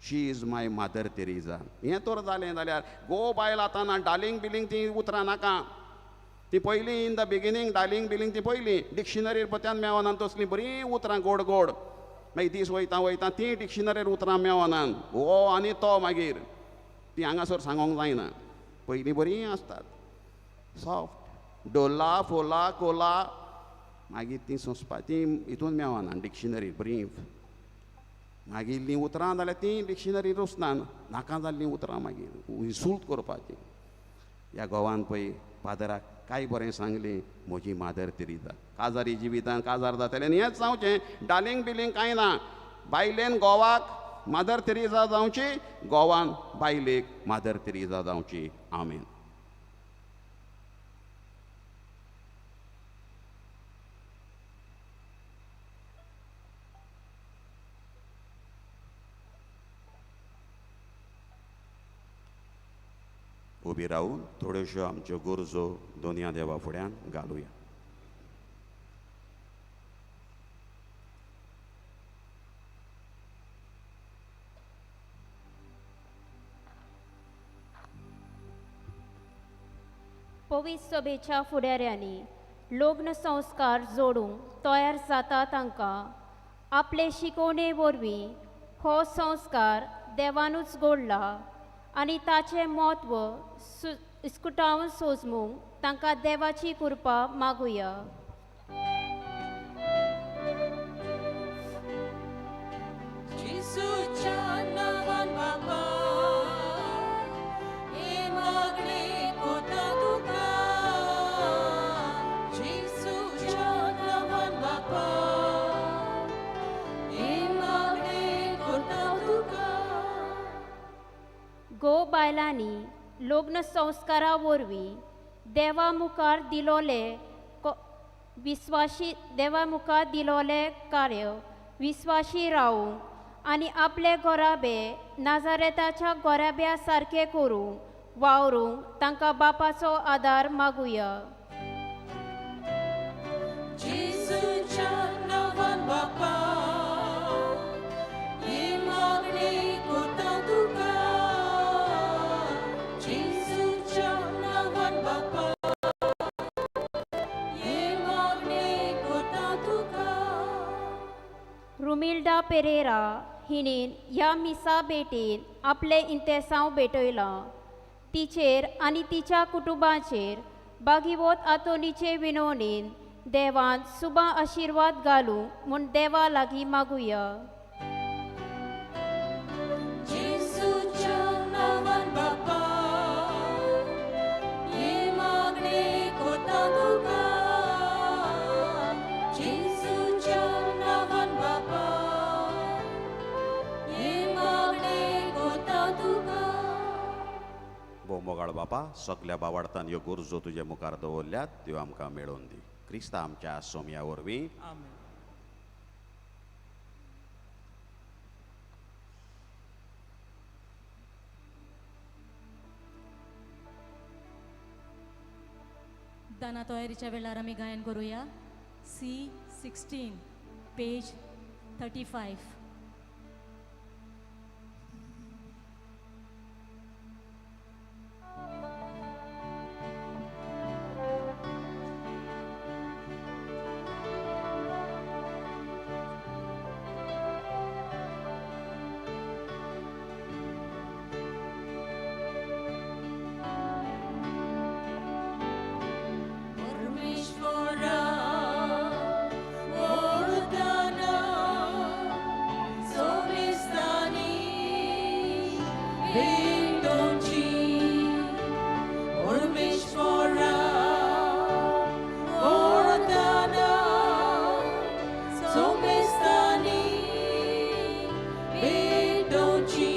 She is my Mother Teresa. हें तर जालें जाल्यार गो बायल आतां ना डार्लिंग बिलींग तीं उतरां नाका, ती पयलीं in the beginning darling billing ती पयलीं डिक्शनरीर पत्यान मेळना तसलीं बरीं उतरां गोड गोड, मागीर दीस वयता वयता तीं डिक्शनरीर उतरां मेळना, हो आनी तो मागीर ती हांगासर सांगोंक जायना. पयलीं बरीं आसतात सॉफ्ट, डोला फोला कोला, मागीर तीं सोंसपा तीं हितून मेळना डिक्शनरीर बरीं. मागिल्लीं उतरां जाल्यार तीं डिक्शनरीर वचना, नाका जाल्लीं उतरां मागीर इन्सुल्ट करपाचीं. ह्या घोवान पळय फादराक काय बरें सांगलें, म्हजी मादर तेरेझा. काजारी जिवितान काजार जातलें आनी हेंच जावचें, डार्लिंग बिलींग कांय ना. बायलेन घोवाक मादर तेरेझा जावची, घोवान बायलेक मादर तेरेझा जावची. आमेन. उबी रावून थोड्योश्यो आमच्यो गरजो दोनया देवा फुड्यान घालुया. पवित्र सभेच्या फुडाऱ्यांनी लग्न संस्कार जोडूंक तयार जाता तांकां आपले शिकवणे वरवीं हो संस्कार देवानूच घडला आनी ताचें म्हत्व इस्कुटावन सोजमूंक तांकां देवाची कृपा मागुया. जोडप्यांनी लग्न संस्कारा वरवीं देवा मुखार दिलोले विस्वाशी देवा मुखार दिलोले कार्य विस्वाशी रावूंक आनी आपले गोराबे नाजारेताच्या गोराब्या सारके करूंक वावरूंक तांकां बापाचो आदार मागुया. जेजूच्या नांवान बापा ही मागणी करता तुका. जेजूच्या नांवान बापा ही मागणी करता तुका. रुमिल्डा पेरेरा हिणेन ह्या मिसा भेटीन आपलें इंतेसांव भेटयलां. तिचेर आनी तिच्या कुटुंबाचेर बागिवोत आंतोनीचे विनवणीन देवान सुबा आशिर्वाद घालूंक म्हूण देवा लागीं मागुया. जेजूच्या नांवान बापा ही मागणी करता तुका. जेजूच्या नांवान बापा ही मागणी करता तुका. भोव मोगाळ बापा, सगल्या बावाडतान ह्यो गरजो तुजे मुखार दवरल्यात त्यो आमकां मेळोवन दी. क्रिस्ता आमच्या सोमया वरवीं. आमेन. दाना तयारीच्या वेळार आमी गायन करुया. C 16 page 35. परमेश्वरा वरदाना सोमेस्तानी भेटोवची. परमेश्वरा वरदाना सोमेस्तानी भेटोवची.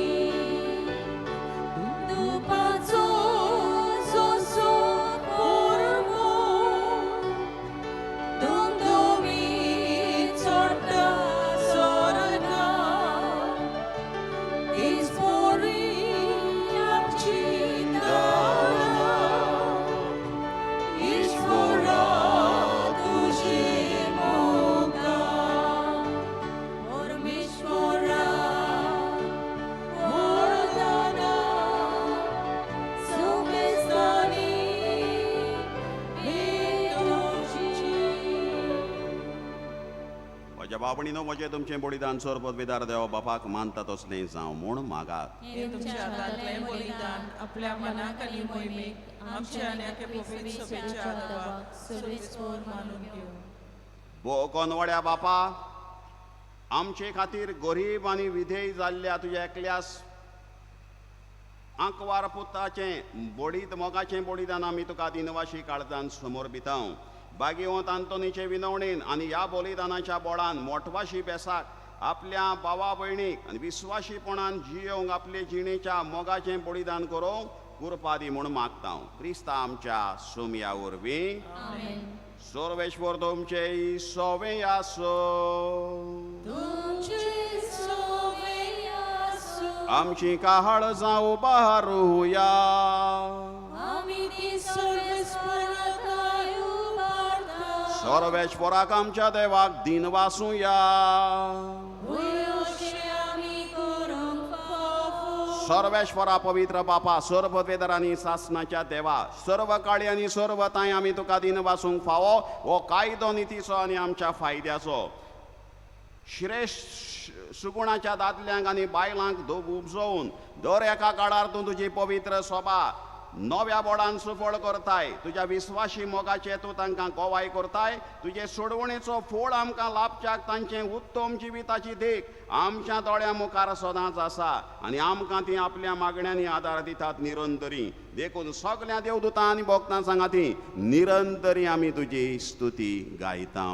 दुपाचो सोसो परमो दुमदुमी चडटा स्वर्गा तीच पोरी आमची दया. ईश्वरा तुजी मोगा. परमेश्वरा वरदाना सुमेस्तानी भेटोवची. म्हज्या बाबणीनो, म्हजें तुमचें बलिदान सर्वपदवीदार देवा बापाक मानता तसलें जावं म्हूण मागात. हे तुमच्या हातांतलें बलिदान आपल्या मनाक आनी मोहिमेक आमच्या आनी आख्या पवित्र सभेच्या आदावाक सर्वेस्पोर मानून घेवं. भोव कोनवड्या बापा, आमचे खातीर गरीब आनी विधेय जाल्ल्या तुज्या एकल्यास आंकवार पुताचें बडीत मोगाचें बलिदान आमी तुका दिनवाशी काळजान समर्पितांव. बागिवंत आंतोनीचे विनवणेन आनी ह्या बलिदानाच्या बोळान मोटवाशी बेसाक आपल्या भावा भयणीक आनी विस्वाशीपणान जियोवंक आपले जिणेच्या मोगाचें बलिदान करूंक कृपा दी म्हूण मागता. क्रिस्ता आमच्या सोमया वरवीं. सर्वेश्वर तुमचे सोवे आसो. तुमचे सोवे आसूं. आमची काहळ जावं बहारुया. आमी ती सर्वेस्पराक उबारता. सर्वेश्वराक आमच्या देवाक दिनवासुया. अशें आमी करूंक फावो. सर्वेश्वरा पवित्र बापा, सर्ववेदर आनी सासनाच्या देवा, सर्व काळी आनी सर्व तांय आमी तुका दिनवासूंक फावो. हो कायदो नितीचो आनी आमच्या फायद्याचो. श्रेश्ठ सुगुणाच्या दादल्यांक आनी बायलांक उपजोवन दर एका काळार तूं तुजी पवित्र सोबा नव्या बोडान सुफळ करताय. तुज्या विस्वाशी मोगाचे तूं तांकां गोवाय करताय. तुजे सोडवणेचो फोड आमकां लाभच्याक तांचें उत्तम जिविताची देख आमच्या दोळ्यां मुखार सदांच आसा आनी आमकां ती आपल्या मागण्यांनी आदार दितात निरंतरी. देखून सगल्या देवदूतां आनी भक्तां सांगाती निरंतरी आमी तुजी स्तुती गायता.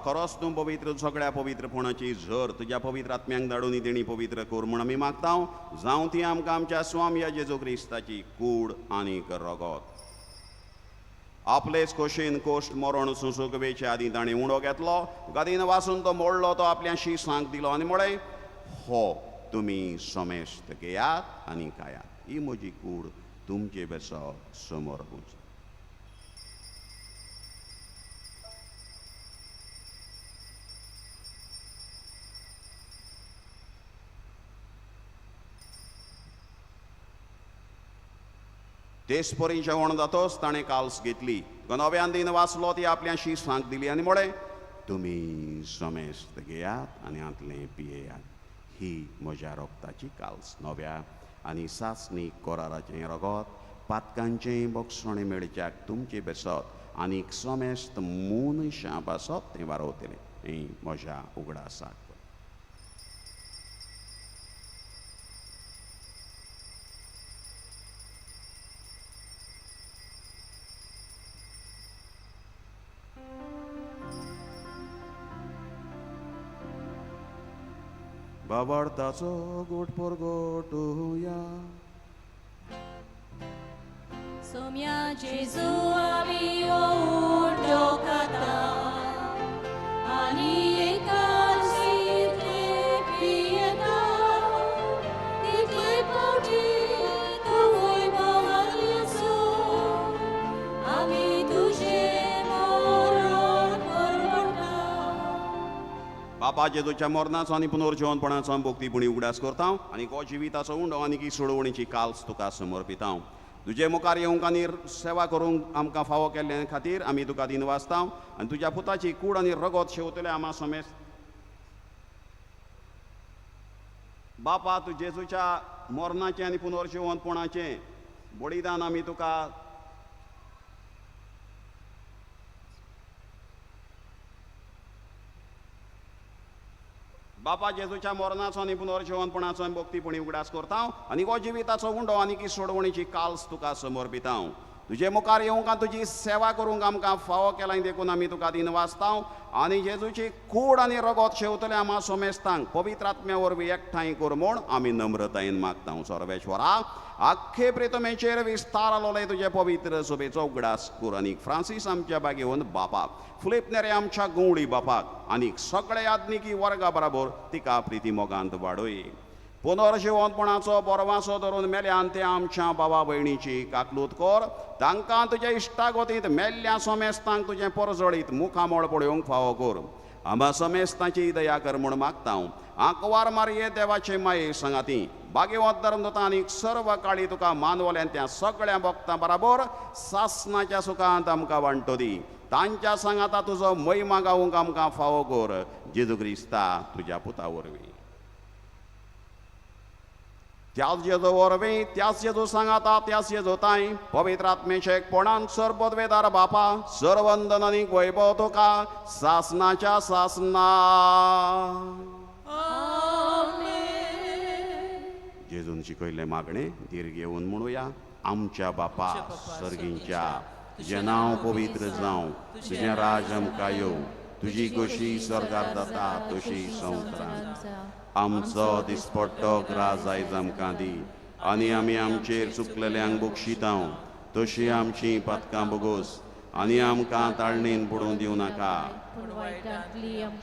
खरोच तूं पवित्र सगळ्या पवित्रपणाची झर तुज्या पवित्र आत्म्यांक धाडून देणी पवित्र कर म्हूण आमी मागता. जावं ती आमकां आमच्या स्वामया जेजू क्रिस्ताची कूड आनीक रगत. आपलेच खोशेन कोश्ट मरण सोंसूंक वेचे आदीं ताणें उणो घेतलो, गादीन वासून तो मोडलो, तो आपल्या शिसांक दिलो आनी म्हळें, हो तुमी समेस्त घेयात आनी खायात, ही म्हजी कूड तुमचे बेसो समोर उंच. तेच परी जेवण जातोच ताणें काल्स घेतली, नव्यान दिन वाचलो, ती आपल्या शिसांक दिली आनी म्हळें, तुमी समेस्त घेयात आनी हांतलें पियेयात, ही म्हज्या रोगताची काल्स, नव्या आनी सासणी कराराचें रगत, पातकांचें बोगसणें मेळच्याक तुमचें बेसत आनी समेस्त मनशां पासत तें वारवतलें, हें म्हज्या उगडासाक. बाबार्थाचो गोट परगोटुया. सोम्या जेजू आमी उडो खाता आनी एकाच पियेता, तितले फावटी तूंय मरण येसू, आमी तुजें मरण परगटा. बापा जेजूच्या मरणाचो आनी पुनर्जिवनपणाचो भक्तीपणी उगडास करता आनी हो जिविताचो उंडो आनी की सोडवणीची काल्स तुका समर्पिता. तुजे मुखार येवंक आनी सेवा करूंक आमकां फावो केल्ले खातीर आमी तुका दिनवासता आनी तुज्या पुताची कूड आनी रगत शेवतले आमा समेस्त. बापा, तूं जेजूच्या मरणाचें आनी पुनर्जिवनपणाचें बलिदान आमी तुका बापा जेजूच्या मरणाचो आनी पुनर्जिवनपणाचो आनी भक्तीपणी उगडास करता आनी हो जिविताचो उंडो आनी की सोडवणीची काल्स तुका समर्पिता. तुजे मुखार येवंक आनी तुजी सेवा करूंक आमकां फावो केला देखून आमी तुका दिनवासता आनी जेजूची कूड आनी रगत शेवतले आमा समेस्तांक पवित्र आत्म्या वरवीं एकठांय कर म्हूण आमी नम्रतायेन मागता. सर्वेश्वरा, आख्खे प्रितमेचेर विस्तार आलोले तुजे पवित्र सभेचो उगडास कर आनी फ्रांसीस आमच्या बागेवन बापाक, फिलीप नेरे आमच्या गवळी बापाक आनी सगळे आदनिकी वर्गा बराबर तिका प्रिती मोगांत वाडय. पुनर्जिवनपणाचो बरवासो धरून मेल्यान ते आमच्या बाबा भयणीची काकलूत कर, तांकां तुज्या इश्टागतींत मेल्ल्या समेस्तांक तुजें परजळीत मुखामळ पळोवंक फावो कर. आमा समेस्तांची दया कर म्हूण मागता. आंकवार मारये देवाचे माये सांगाती बागेवत धर्मदूतां आनी सर्व काळी तुका मानवल्यान त्या सगळ्या भक्तां बराबर सासनाच्या सुखांत आमकां वांटो दी. तांच्या सांगाता तुजो महिमा गावूंक आमकां फावो कर, जेजू क्रिस्ता तुज्या पुता वरवीं. त्याच जेजू वरवीं, त्याच जेजू सांगाता, त्याच जेजू तांय पवित्र आत्मेचे एकपणान सर्ववेदार बापा सर्वंदन आनी वैभव तुका सासनाच्या सासना. जेजून शिकयल्लें मागणें धीर घेवन म्हणुया. आमच्या बापा सर्गींच्या, तुजें नांव पवित्र जावं, तुजें राज आमकां येवं, तुजी गोशी स्वर्गार जाता तशी संवसारांत. आमचो दिसपट्टो ग्रास आयज आमकां दी आनी आमी आमचेर चुकलेल्यांक बक्षिता तशी आमची पातकां बोगोस आनी आमकां ताळणेन बुडोवन दिवं नाका.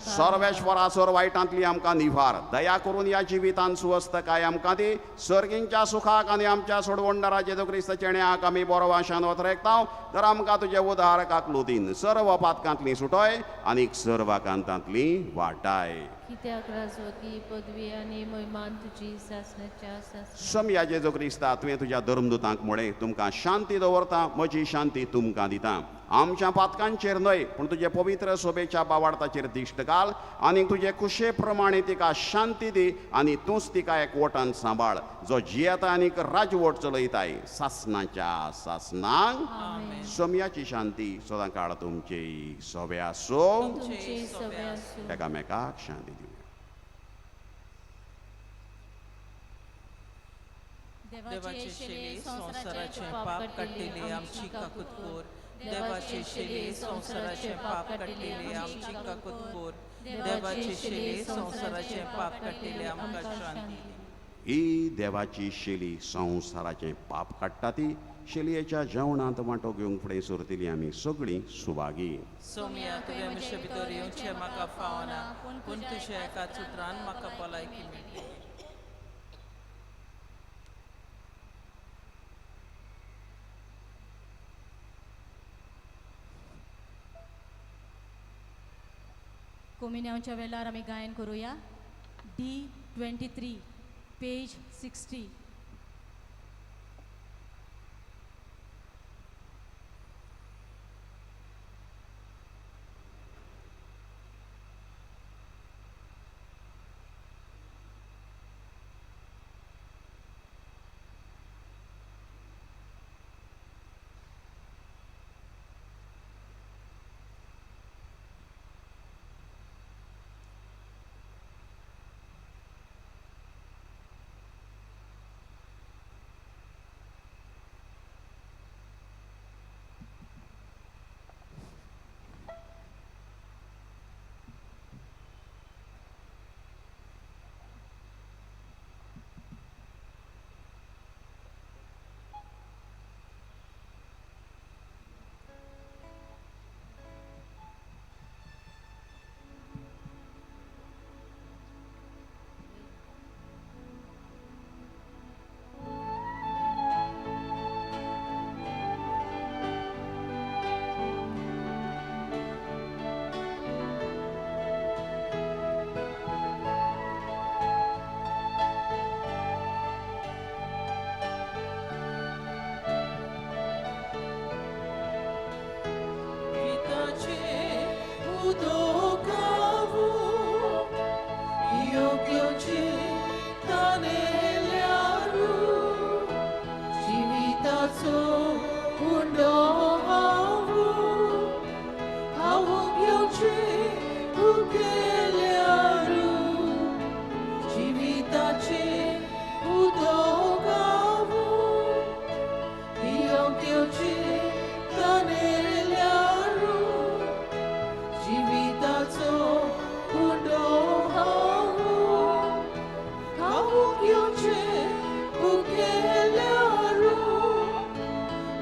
सर्वेश्वरा, सर वायटांतली आमकां निवार, दया करून ह्या जिवितान सुवस्थकाय आमकां दी. सर्गींच्या सुखाक आनी आमच्या सोडवणदारा जेजू क्रिस्त चेण्याक आमी बरो वाशान वतरेकता, तर आमकां तुजे उदार काकलुतीन सर्व पातकांतली सुटोय आनी सर्व कांतांतली वाटाय. कित्याक राजवती पदवी आनी महिमान तुजी सासणाच्या सासणाक. समया जेजू क्रिस्ता, तुवें तुज्या धर्मदूतांक म्हळें, तुमकां शांती दवरता, म्हजी शांती तुमकां दिता. आमच्या पातकांचेर न्हय पूण तुजे पवित्र सोबेच्या बावार्थाचेर दिश्ट घाल आनी तुजे खुशे प्रमाणे तिका शांती दी आनी तूंच तिका एकवटान सांबाळ, जो जियेता आनी राजवट चलयताय सासणाच्या सासणाक. सोम्याची शांती सदां काळ तुमची सोबे आसूं. एकामेकाक शांती दिवया. देवाचे शेले संवसाराचें पाप काडटले आमची काकूत कर, देवाची शेली संवसाराचें पाप काडटिली आमची काकूत कोर. देवाची शेली संवसाराचें पाप काडटिली आमकां शांती दी. ही देवाची शेली संवसाराचें पाप काडटा ती शेलयेच्या जेवणांत वांटो घेवंक फुडें सरतली आमी सगळीं सुभागी. सोम्या, तुवें म्हजे भितर येवचें म्हाका फावना, पूण तुज्या एकाच उतरान म्हाका भलायकी मेळटली. कोमिन्यांच्या वेळार आमी गायन करुया. D 23 page 60.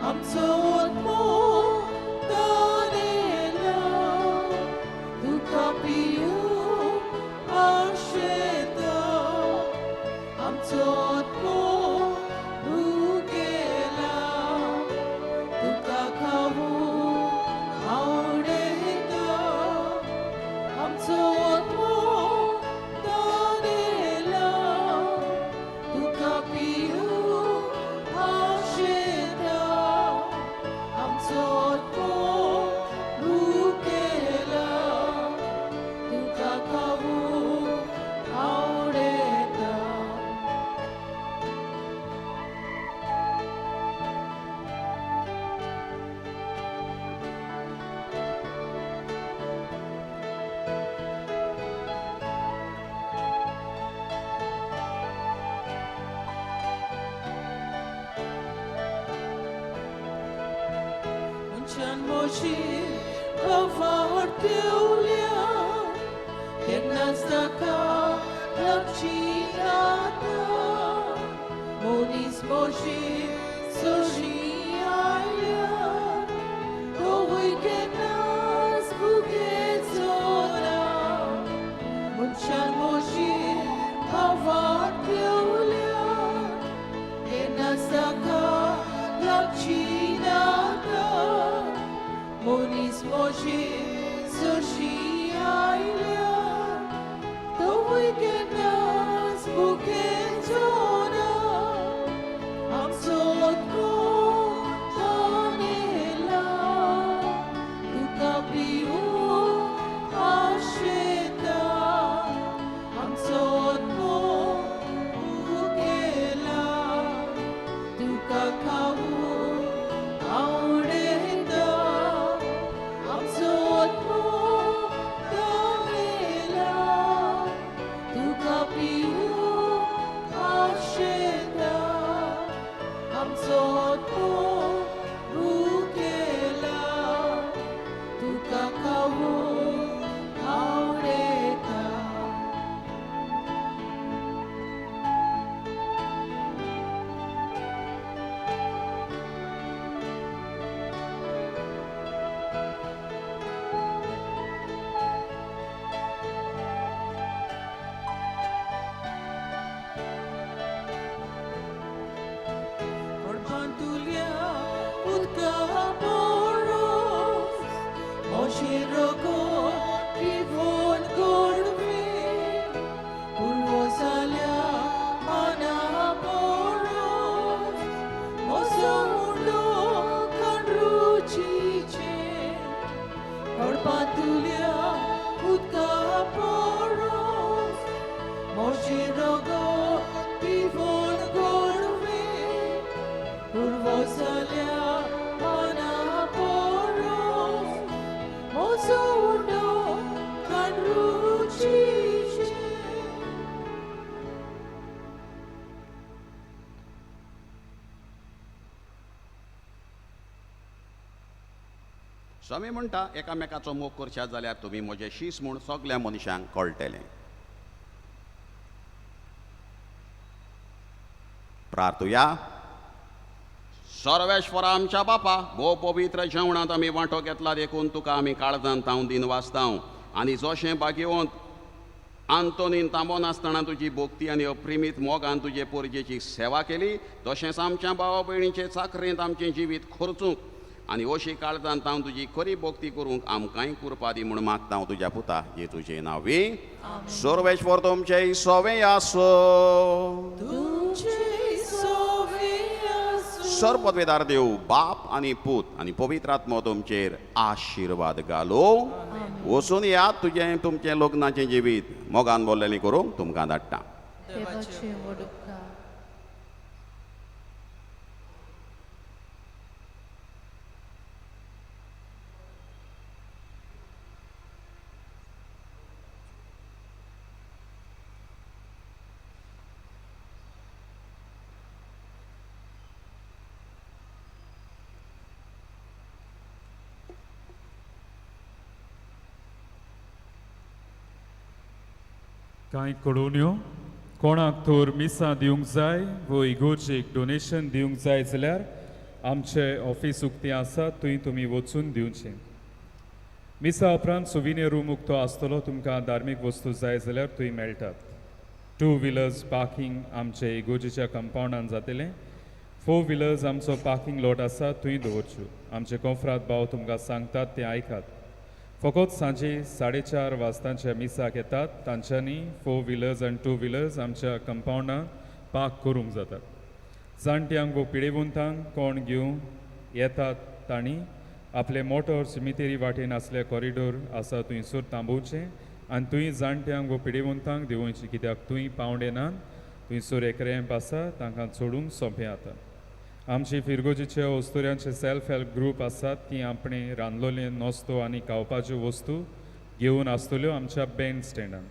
आमचो आत्मो तानेला, मोजें रगत पिवन गोडवे पुर्व जाल्या मना पोरोस म्हजो उंडो काडरुचीचे. स्वामी म्हणटा एकामेकाचो मोग करशात जाल्यार तुमी म्हजे शीस म्हूण सगल्या मनशांक कळटलें. प्रार्थुया. सर्वेश्वरा आमच्या बापा, भोव पवित्र जेवणांत आमी वांटो घेतला देखून तुका आमी काळजान तावून दिन वाचताव आनी जशें भाग्यवंत आंतोनीन तांबो नासतना तुजी भक्ती आनी अप्रिमीत मोगान तुजे पोरजेची सेवा केली, तशेंच आमच्या भावा भयणीचे चाकरेंत आमचें जिवीत खर्चूंक आनी अशी काळजान तावून तुजी खरी भक्ती करूंक आमकांय कुरपा दी म्हूण मागता हांव तुज्या पुता जेजूचे नांवी. सर्वेश्वर तुमचें सोवें आसो. सर्वपदवेदार देव बाप आनी पूत आनी पवित्र आत्मो तुमचेर आशिर्वाद घालो. वचून याद तुजें तुमचें लग्नाचें जिवीत मोगान बोल्लेलें करूंक तुमकां धाडटा. कांय कळोवन्यो कोणाक तर मिसां दिवंक जाय वो इगोर्जेक डोनेशन दिवंक जाय जाल्यार आमचे ऑफीस उक्तें आसा, थंय तुमी वचून दिवचें. मिसा उपरांत सुविनियर रूम उक्तो आसतलो, तुमकां धार्मीक वस्तू जाय जाल्यार थंय मेळटात. टू व्हिलर्स पार्कींग आमचे इगोर्जेच्या कंपावंडान जातलें. फोर व्हिलर्स आमचो पार्कींग लॉट आसा, थंय दवरच्यो. आमचे कोंफ्राद भाव तुमकां सांगतात तें आयकात. फकत सांजे 4:30 वाजतांच्या मिसाक येतात तांच्यांनी 4 व्हिलर्स आनी 2 व्हिलर्स आमच्या कंपावंडान पार्क करूंक जातात. जाणट्यांक वो पिडेवंतांक कोण घेवन येतात तांणी आपले मोटर सिमितेरी वाटेन आसले कॉरिडोर आसा थंयसर थांबोवचें आनी थंय जाणट्यांक वो पिडेवंतांक देंवोवचें, कित्याक थंय पावंडे नात, थंयसर एक रॅम्प आसा, तांकां चडूंक सोंपें जाता. आमची फिरगोजीचे अस्तुऱ्यांचे सेल्फ हेल्प ग्रूप आसात, ती आपणे रांदलोले नोस्तो आनी खावपाच्यो वस्तू घेवन आसतल्यो आमच्या बँड स्टँडान.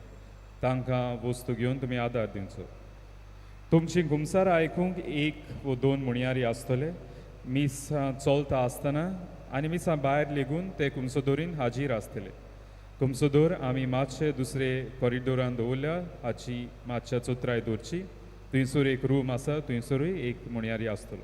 तांकां वस्तू घेवन तुमी आदार दिवचो. तुमची घुमसारां आयकूंक 1 वो 2 म्हणयारी आसतले. मिसां चलता आसतना आनी मिसां भायर लेगून ते कुमसोदोरीन हाजीर आसतले. कुमसोदोर आमी मातशे दुसरे कॉरिडोरान दवरल्या हाची मातशा चोत्राय दवरची. थंयसर एक रूम आसा, थंयसरूय एक म्हणयारी आसतलो.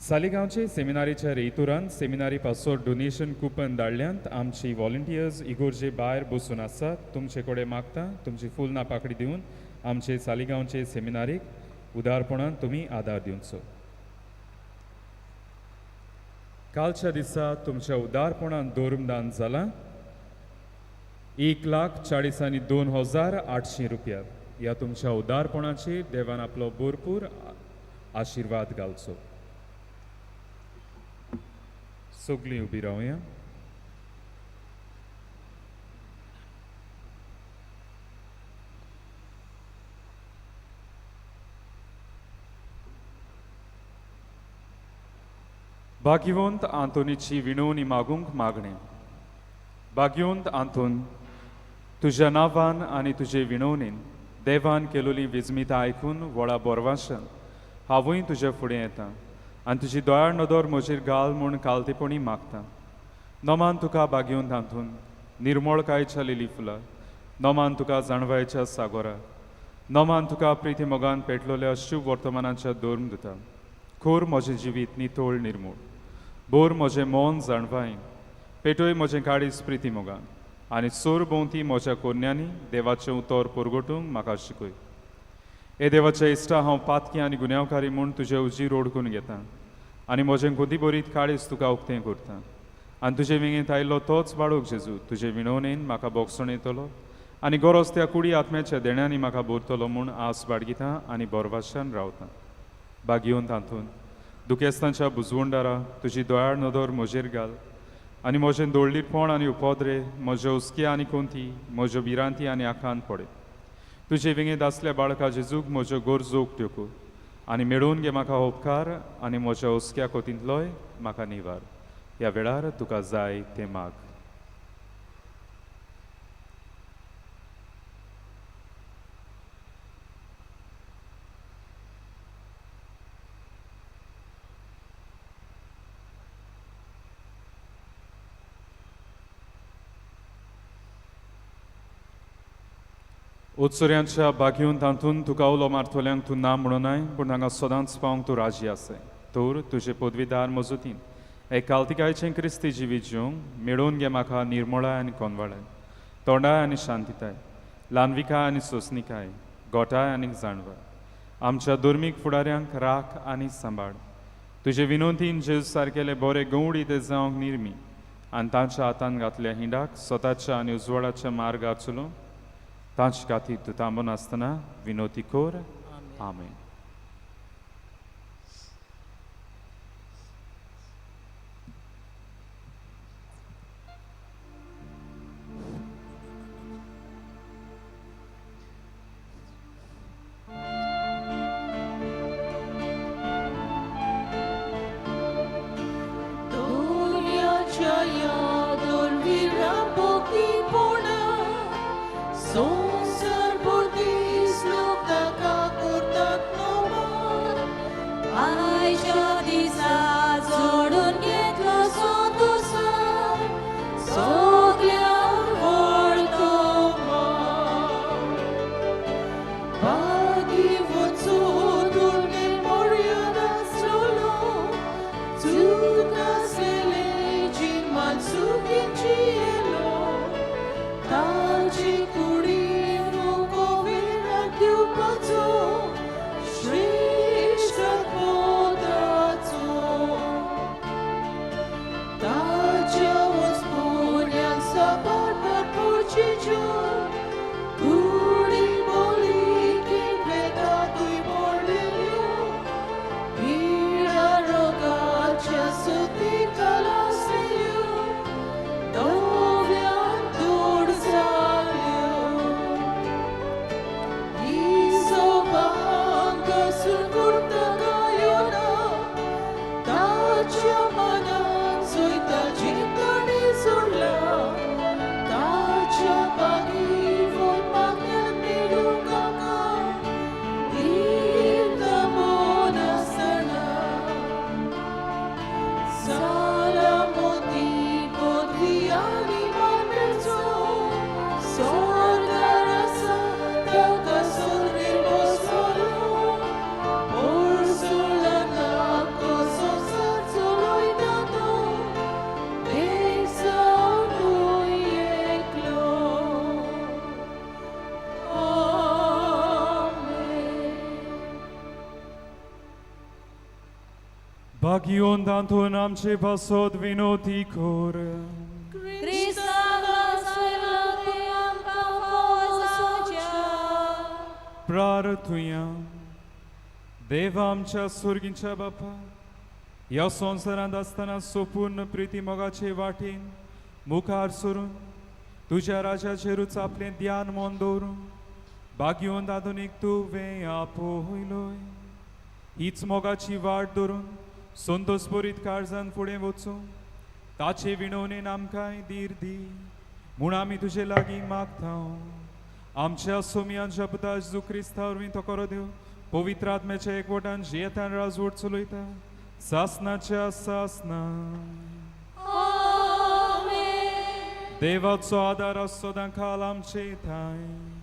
सालिगांवचे सेमिनारीच्या रेतुरान सेमिनारी पासो डोनेशन कुपन धाडल्यांत. आमची वॉलंटियर्स इगोर्जे भायर बसून आसात, तुमचे कडेन मागता तुमची फुल पाकडी दिवन आमचे सालिगांवचे सेमिनारीक उदारपणान तुमी आदार दिवचो. कालच्या दिसा तुमच्या उदारपणान धर्मदान जालां 1,42,800 रुपया. ह्या तुमच्या उदारपणाचेर देवान आपलो भरपूर आशिर्वाद घालचो. सगळीं उबी रावया. भाग्यवंत आंतोनीची विणवणी मागूंक मागणें. भाग्यवंत आंतोन, तुज्या नांवान आनी तुजे विणवणीन देवान केलोली विजमिता आयकून व्हडा बोरवाशान हांवूय तुज्या फुडें येता आनी तुजी दयाळ नदर म्हजेर घाल म्हूण कालतेपणी मागता. नमान तुका भाग्यवंत आंतोन, निर्मळकायच्या लिली फुलां, नमान तुका जाणवायच्या सागोरा, नमान तुका प्रिती मोगान पेटलोल्या शुभ वर्तमानाच्या धर्म दिता. खोर म्हजें जिवीत नितळ निर्मूळ, बोर म्हजें मन जाणवायन, पेटोय म्हजें काळीज प्रिती मोगान आनी सोर भोंवती म्हज्या कोन्यांनी देवाचें उतर परगटूंक म्हाका शिकय. हे देवाच्या इश्टा, हांव पातकी आनी गुन्यांवकारी म्हूण तुजे उजीर ओडकून घेता आनी म्हजें गोदी बरीत काळीज तुका उक्तें करता आनी तुजे विंगेंत आयिल्लो तोच बाळूक जेजू तुजे विणवणेन म्हाका बोगसण येतलो आनी गरज त्या कुडी आत्म्याच्या देण्यांनी म्हाका भरतलो म्हूण आस बाळगिता आनी बोरवाशान रावता. भागयोवन तातूंत दुखेस्तांच्या बुजवंडारा तुजी दयाळ नदर म्हजेर घाल आनी म्हजें दोळलीपण आनी उपद्रे, म्हज्यो हुस्के आनी कोंती, म्हज्यो भिरांती आनी आखांत पडय. तुजे विंगेत आसल्या बाळका जेजूक म्हज्यो गरजो उक्त्यो कर आनी मेळोवन घे म्हाका उपकार आनी म्हज्या हुस्क्या कोतींतलोय म्हाका निवार. ह्या वेळार तुका जाय तें माग. उत्सर्यांच्या बागेवन तातूंत तुका उलो मारतल्यांक तूं ना म्हणूनाय, पूण हांगा सदांच पावंक तूं राजी आसाय. तर तुजे पदवीदार मजतीन एक कालतिकायचें क्रिस्ती जिवीत जिवंक मेळोवन घे म्हाका निर्मळाय आनी कोनवाळाय, तोंडाय आनी शांतिताय, ल्हानविकाय आनी सोंसणिकाय, गोठाय आनी जाणवाय. आमच्या धर्मीक फुडाऱ्यांक राख आनी सांबाळ. तुजे विनोदीन जेजू सारकेले बरे गवडी ते जावंक निर्मी आनी तांच्या हातान घातल्या हिंडाक स्वताच्या आनी उजवाडाच्या मार्गार चलोवंक तांचे खातीर तूं थांबून आसतना विनोदी कर. आमेन. भाग्योन तातूंत आमचे पासत विनोती कर. प्रार्थुया. देवा आमच्या सुर्गीच्या बापा, ह्या संवसारांत आसतना सोपूर्ण प्रिती मोगाचे वाटेन मुखार सरून तुज्या राजाचेरूच आपलें ध्यान मन दवरून भाग्योन आधुनीक तुवें आपयलोय. हीच मोगाची वाट धरून संतोष भरीत काळजान फुडें वचूं ताचे विणवणेन आमकांय धीर दी म्हूण आमी तुजे लागीं मागता. आमच्या सोमयान पुता जेजू क्रिस्ता वरवीं तो करो देव पवित्र आत्म्याच्या एकवटान जियेतान राजवट चलयता सासनाच्या सासना. देवाचो आदार आसचो दांखाल आमचे ठांय.